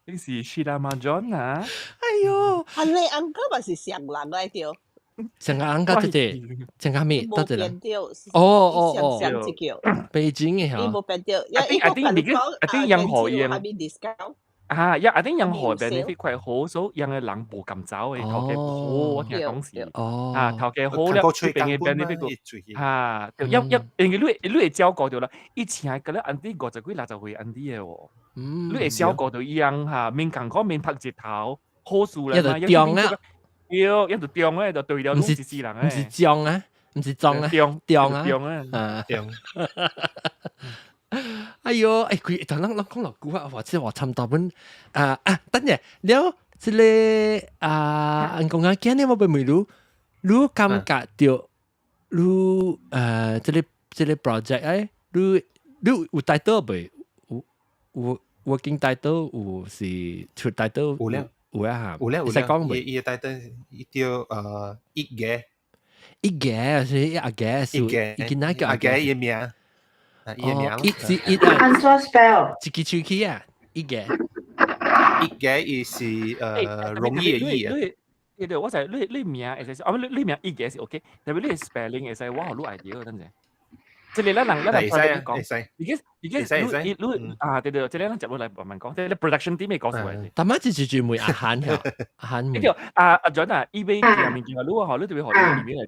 你是是啦，馬轉啊！哎喲，啊，你 uncle 嘛是上人來著。上個 uncle 這個，上個咩？多謝啦。哦哦哦，北京嘅嚇。伊無變掉， I think I think I think 任何嘢。啊，一 I think 任何 benefit 佢好，所以讓嘅人無咁走嘅，頭家好，我聽講是。啊，頭家好了，這邊嘅 benefit 個，啊，一一因為你會照顧著啦，以前個咧 auntie 50幾60歲 auntie 嘅喎，你會照顧著伊樣嚇，免艱苦免曝日頭，好事啦嘛，一就中啊。對，一就中咧，就對了，攏是死人毋是中啊，毋是中啊，中中啊，中啊，啊中。哎喲，欸，佢但咱咱講落久啊，或者話差大本啊啊，等下了，這個啊，按講啊，今日我欲問你，你感覺著你這個 project 欸，你有 title 未？有有 working title 有是出 title？有了。有啊，有咧有咧，會使講未？伊伊 title 伊叫一個，一個是阿個，一個，伊囡仔叫阿個伊名，啊伊名，一是一啊，按怎 spell？一支喙齒啊，一個，一個伊是容易的易啊。對對，我就你名會使，啊你名一個是 OK，特別你 spelling 會使我予你 idea 等陣。這個咱人咱人講，而家你你啊對對，這個咱接落來慢慢講，這個 production team 嘅講出來。但係這就問阿韓嚇，阿韓問。叫阿阿 John 啊，伊欲寄物件，你我予你特別予你 email 嚟。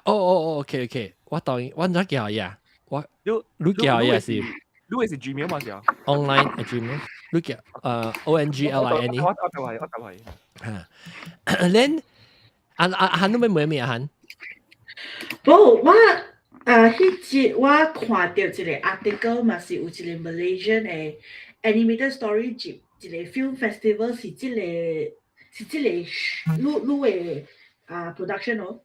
哦哦哦，OK OK，我當我怎叫伊啊？我你你叫伊是？你是 Gmail 嘛是啊？Online Gmail，你叫ONGLINE。我我答係我答係。嚇，恁阿阿韓你欲問咩阿韓？無我。彼節我看著一個 article 嘛是有一個 Malaysian 的 animated story 一一個 film festival 是這個你你的啊 production 哦。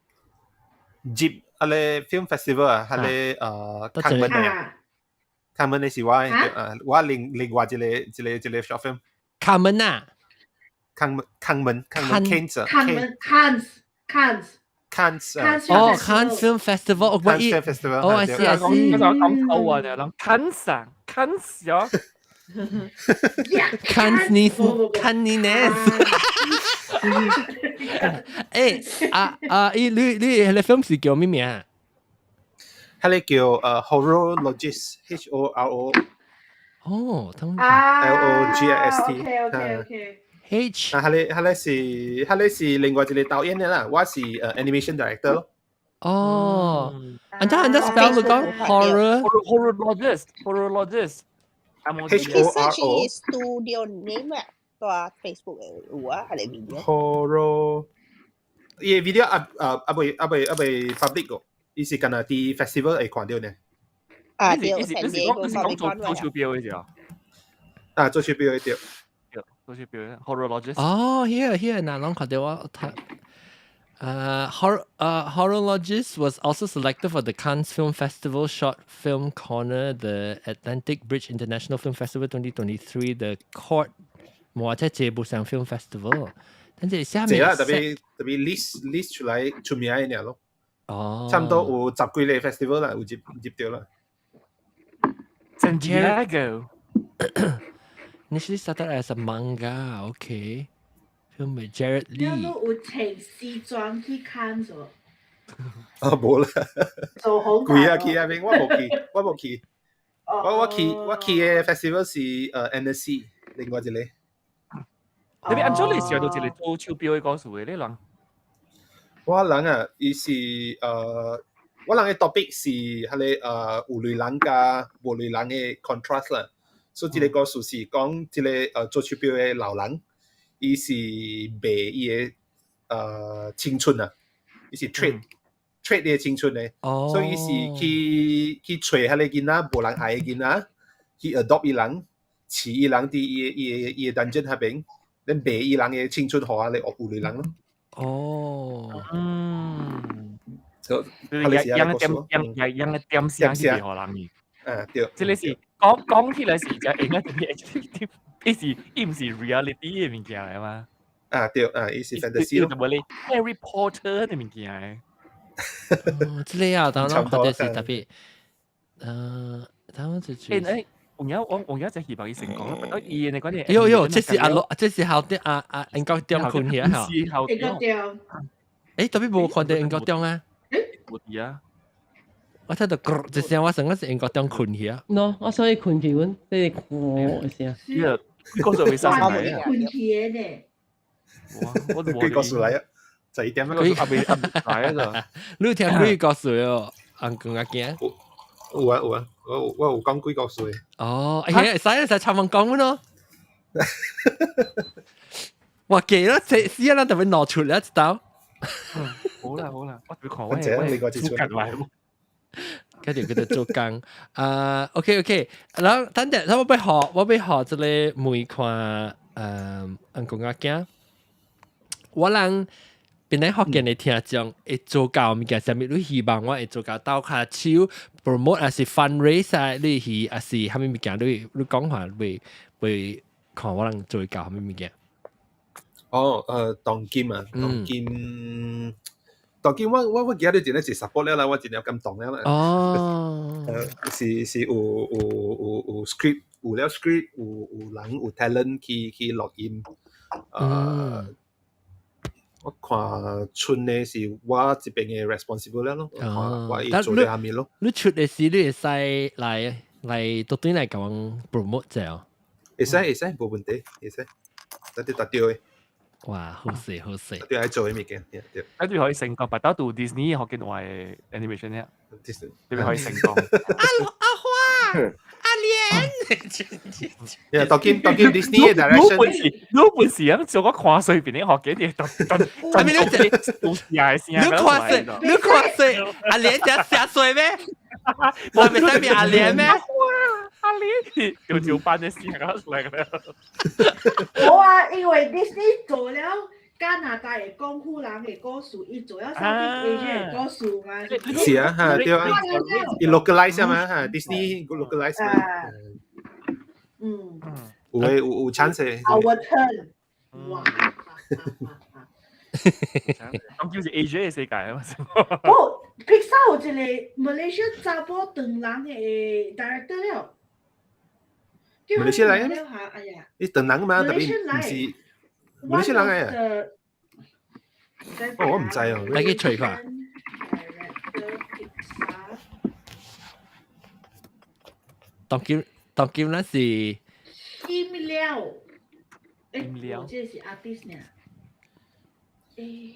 接啊個 film festival 啊，彼個康門的，康門的是我我另外一個一個一個 short film。卡門啊？康門康門康門 Cannes 康門 Cannes Cannes。 Cannes 哦，Cannes Film Festival， Cannes Film Festival，哦，I see I see。我講透啊，就諗 Cannes 啊，Cannes 啊，Cannes 你 Cannes 呢？誒啊啊！伊你你彼個 film 是叫咩名？彼個叫Horologist，H O R O。哦，通 L O G I S T。 OK。 H 啊，彼個是另外一個導演的啦，我是animation director 咯。哦，按怎按怎 spell 你講 horror Horologist horologist。 H O R O studio name 啊，佇 Facebook 的有啊，彼個 video。 Horror，伊個 video 啊啊啊未啊未啊未 public 個，伊是干焦佇 festival 會看著呢。啊，對，你是你是講你是講做做手錶的是啊？啊，做手錶的對。做手錶 horologist。哦，here here，嗱，攏看著我睇。Horologist was also selected for the Cannes Film Festival Short Film Corner, the Atlantic Bridge International Film Festival 2023, the Court 或者這部上 Film Festival。但係下面這啦，特別特別 list 出來出名的爾咯。哦，差毋多有十幾个 festival 啦，有入入著啦。 San Diego。 Initially started as a manga, okay. Film with Jared 你 Lee. 有穿西裝去看咗？啊，無啦。做好貴啊，去啊邊，我無去，我無去。我去的 festival 是Annecy，另外一個。你按怎你上到一個做手錶的故事的，你人？我人啊，伊是我人的 topic 是彼个有鐳人佮無鐳人的 contrast 啦。所以這个故事是講這个做手錶的老人，伊是賣伊的青春啊，伊是 trade 伊的青春的。所以伊是去揣彼个囡仔無人愛的囡仔，去 adopt 伊人，飼伊人佇伊的 dungeon 彼邊，then 賣伊人的青春予彼个有鐳人咯。哦，所以養點養養個點聲是袂予人的。啊，對。這个是講講起來是真會用啊，但係伊是伊毋是 reality 的物件來嘛？啊，對，啊，伊是 fantasy 咯。無咧 Harry Potter 的物件的。哦，這个啊，當然看的是特別，他們就欸，有影我有影只希望伊成功，不過伊的嗰啲。喲喲，這是阿羅，這是後點阿阿英國中困起啊！是後英國中。欸，特別無看著英國中啊？無佇啊！我聽到一聲，我想講是英國中困起啊。喏，我想伊困去，阮這個一聲。呢個個數未收來。困去的呢？哇！我幾個數來啊？就一點啊，阿未阿來啊！你有聽幾個故事哦？翁公阿囝？有啊有啊，我有講幾個故事。哦，哎，會使會使插問講咯。我記得這死啊！咱特別拿出來一道。好啦好啦，我特別看我我我出來。跟住佢就做工。啊，OK OK，然後等陣，我欲學，我欲學這个梅看，翁公阿囝。我人本來福建的聽眾會做到物件，啥物你希望我會做到鬥跤手 promote 還是 fundraise 啊？你是還是啥物物件？你講話會會看我人做到啥物物件？哦，當今啊，當今。當今我記得你真係是 support 了啦，我真係感動了啦。哦，是有 script，有了 script，有人有 talent 去錄音。我看春的是我這邊的 responsible 了咯，我會做咧下面咯。你出的時你會使來倒轉來共阮 promote 者哦？會使會使，無問題，會使，得得得對的。哇，好勢好勢！對，愛做的物件，對對。一對可以成功，白到做 Disney 學見話 animation 咧，對可以成功。阿阿花，阿蓮，呀，當今當今 Disney 的 direction，你本是啊，做個看水邊的學見啲，當當係咪你做聲？你看水，你看水，阿蓮只下水咩？我咪使變阿蓮咩？阿蓮，條條班的聲出來了。無啊，因為 Disney 做了加拿大的功夫人的故事，伊做了 Southeast Asia 的故事嘛。是啊，嚇對啊，伊 localize 嘛嚇，Disney localize 嘛。有的有 chance。 Our turn。哇！咁叫做 Asia 的世界啊嘛。哦，Pixar 有一个 Malaysia 查某唐人的 director 了。馬來西亞來咩？哎呀，你唐人嘛，特別毋是馬來西亞人來啊。哦，我唔知啊。你去揣看。當今當今咱是金料，金料，我這是 artist 呢。誒，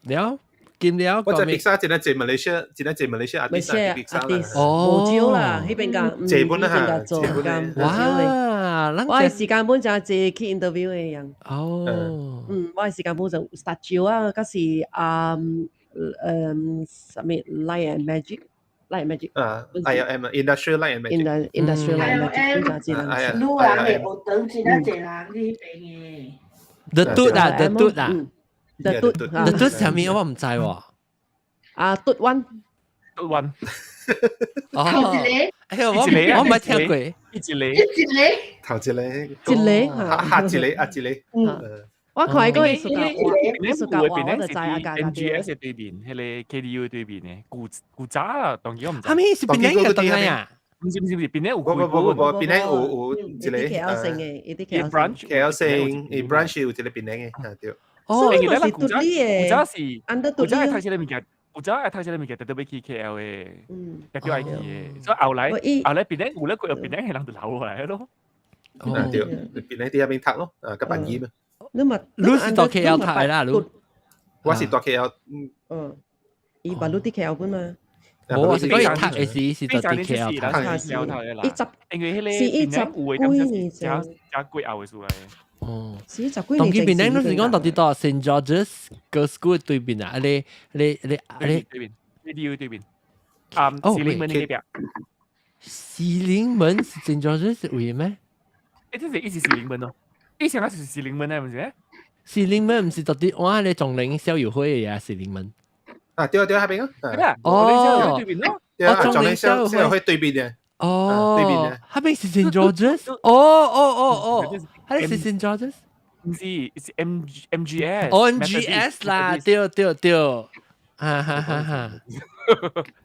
了金了，我在 Pixar 真係坐馬來西亞，真係坐馬來西亞 artist 哦，無少啦，彼邊間，這本啊，做間，哇，我係時間本就係去 interview 的人。哦，嗯，我係時間本就 statue 啊，嗰時啊，什麼 Light and Magic。Light Magic 啊，ILM Industrial Light and Magic Industrial Light and Magic 本就人。女人嘅學堂真係濟人去彼邊嘅。 The Tut 啊，The Tut 啊，The Tut，The Tut 上面我唔知喎。啊，Tut One， Tut One。哦，哎我我唔係聽過。一個，一個，頭一個，一個，下一個，啊一個。嗯。我看過藝術家，藝術家我就知啊， MGS 嘅對面，彼個 KDU 對面嘅古古早啊，當然我唔知。哈咪是檳城嘅當然啊？毋是毋是毋是，檳城有不不不不不，檳城有有一個 KL 城嘅，伊啲 KL branch KL 城，伊 branch 有一個檳城嘅，啊對。哦，因為咱古早古早是古早愛讀這个物件，古早愛讀這个物件，特特欲去 KL 的，特別愛去的，所以後來後來檳城有咧，佢又檳城的人就留落來咯。啊對，檳城佇遐邊讀咯，啊佮班級嘛。你嘛，你是到 KL 讀的啦，你？我是蹛 KL，嗯，伊把你佇 KL 本嘛。我是講伊讀的時是佇 KL 讀，一十，因為彼個是一十幾年前，加幾後的事來。哦，是十幾年當今檳城，你是講到佇佗 Saint George's Girls School 對面啊？你你你你對面，KDU 對面。啊，士林門那邊。士林門是 Saint George's 位咩？欸，這是伊是士林門咯。以前是士林門啊，毋是咩？士林門毋是到佇我咧中寧校友會的呀，士林門。啊，對啊對啊，彼邊啊。哦，對面咯。對啊，中寧校友會對面的。哦，對面的。彼邊是 Saint George's。哦哦哦哦，彼是 Saint George's？毋是，是 M M G S。哦 M G S 啦，對對對。哈哈哈哈。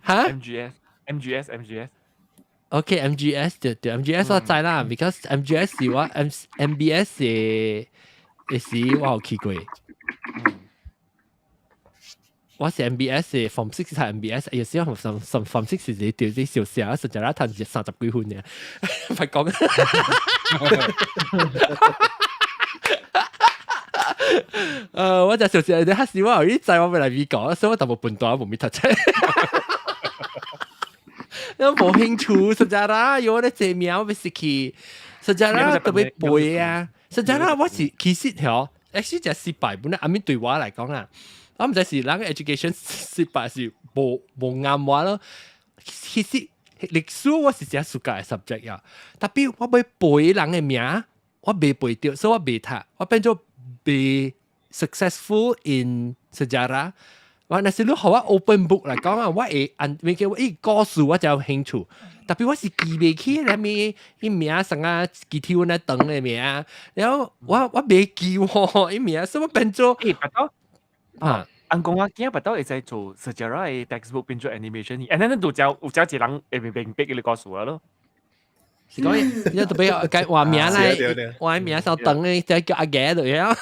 哈？M G S M G S M G S。 OK M G S 對對 M G S 我知啦，because M G S 是我 M M B S 的的時我有去過。我是 M B S 的 Form Six 係 M B S，有時候 Form Form Six 是對啲小小，實在啦，讀30幾分嘅，唔係講。我就小小，你彼時我有啲知我欲來美國，所以我淡薄笨蛋無咪讀冊。我無興趣，實在啦，有我咧這名我欲失去，實在啦特別背啊，實在啦我是其實吼，actually 真失敗本來阿咪對我來講啊，我毋知是人 education 失敗是無無啱我咯。其實歷史我是真暑假的 subject 啊，tapi 我欲背人的名，我袂背著，所以我袂讀，我變做袂 successful in sejarah。我若是你予我 open book 來講啊，我會按，因為我伊故事我才有興趣，tapi 我是記袂起啥物伊名啥啊，具體阮咧長的名，然後我我袂記喎伊名，所以我變做欸，巴肚啊，翁公仔囝巴肚會使做 sejarah 的 textbook 變做 animation，and then 就有有一人會明白彼个故事啊咯。是講你特別改換名來，換名稍長的，再叫阿爺就了。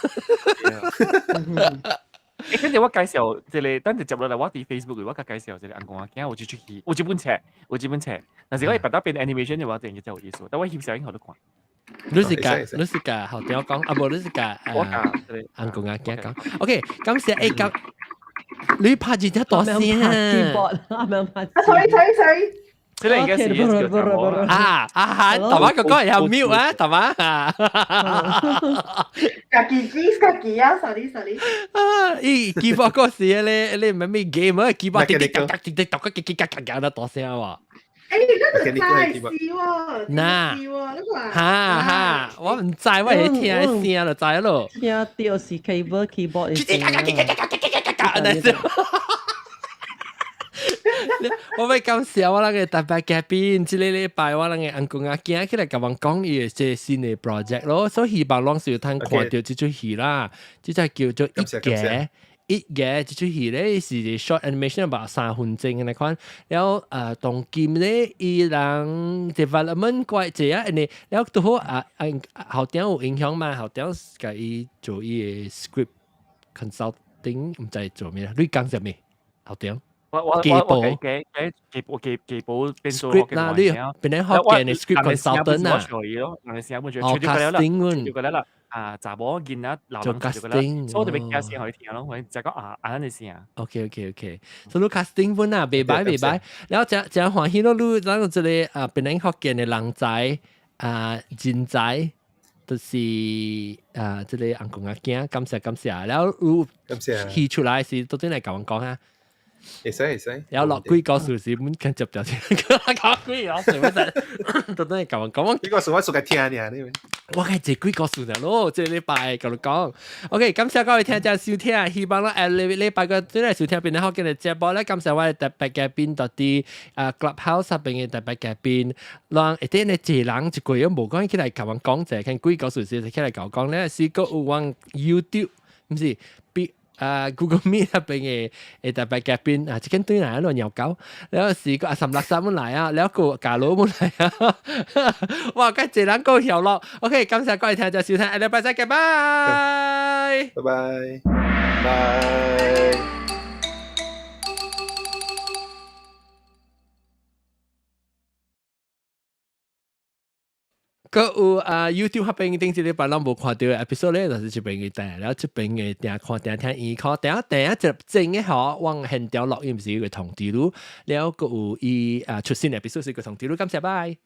欸，跟住我介紹這個，等陣接落來我佇 Facebook 我共介紹這個翁公仔囝有這齣戲，有這本冊，有這本冊。但是我會巴肚變 animation 的話，就真有意思。但我翕相片予你看。你是共你是共校長講，啊無你是共我共翁公仔囝講。OK，感謝欸，感你拍字真大聲啊！啱啱拍。啊，sorry sorry sorry。這個應該是啊啊哈！大媽哥哥又 mute 啊，大媽啊！家己記家己啊，sorry sorry。啊！咦，keyboard 嗰時咧，你唔係咩 game 啊？keyboard 滴滴答答滴滴答，個叽叽嘎嘎嘎得大聲喎。欸，你嗰個真係是喎，嗱，是喎，你看。哈哈，我毋知，我係聽聲就知咯。聽到是 keyboard keyboard 叽叽嘎嘎叽叽嘎嘎叽叽嘎嘎，按呢。我欲感謝我人个特別嘉賓，這个禮拜我人个翁公仔囝起來共阮講伊的這個新的 project 咯，所以希望攏是有通看著這齣戲啦，這隻叫做一個一個這齣戲咧是 short animation 吧，3分鐘的那款，了後當今咧伊人 development 過這啊，因為了拄好啊啊校長有影響嘛，校長共伊做伊的 script consult。casting 毋知做咩，你講啥物？後點？我我我我記記記記記保變做 script 啦，你變成學見嘅 script consultant 啊？哦，casting 阮，啦，啊，查某囡仔老做 casting，所以特別加聲可以聽咯，我就講啊，按呢聲。 OK OK OK，所以 casting 本啊，袂歹袂歹，然後真真歡喜咯，你咱個這個啊，變成福建嘅人才啊，人才。就是啊，這個翁公阿囝，感謝感謝，然後有戲出來時，到底來共阮講啊。會使會使，然後落鬼故事時，阮肯接掉先，講鬼啊，隨便到底來共阮講。呢個是我屬嘅聽呢，你我係這鬼故事咯，這禮拜共你講。OK，感謝各位聽眾收聽，希望咧禮禮拜個轉來收聽變好嘅節目咧，感謝我嘅特別嘉賓到佇啊 Clubhouse 入邊嘅特別嘉賓，讓一啲咧一人一句都無講起來共阮講者，看鬼故事時起來共講咧，是閣有阮 YouTube，毋是比。啊 Google Meet 入邊嘅嘅特別嘉賓啊，這間對來亂尿狗，然後是個阿三六三們來啊，然後個假佬們來啊，哇！該這人夠曉咯。OK，感謝各位聽眾收聽，下禮拜再見，拜拜拜拜。閣有啊 YouTube 彼邊頂一禮拜攏無看著 episode 咧，就是這邊嘅訂，然後這邊嘅訂看訂聽伊看訂訂一正嘅嗬，往現場錄音是一個通知汝，然後閣有伊啊出新 episode 是個通知汝，感謝拜。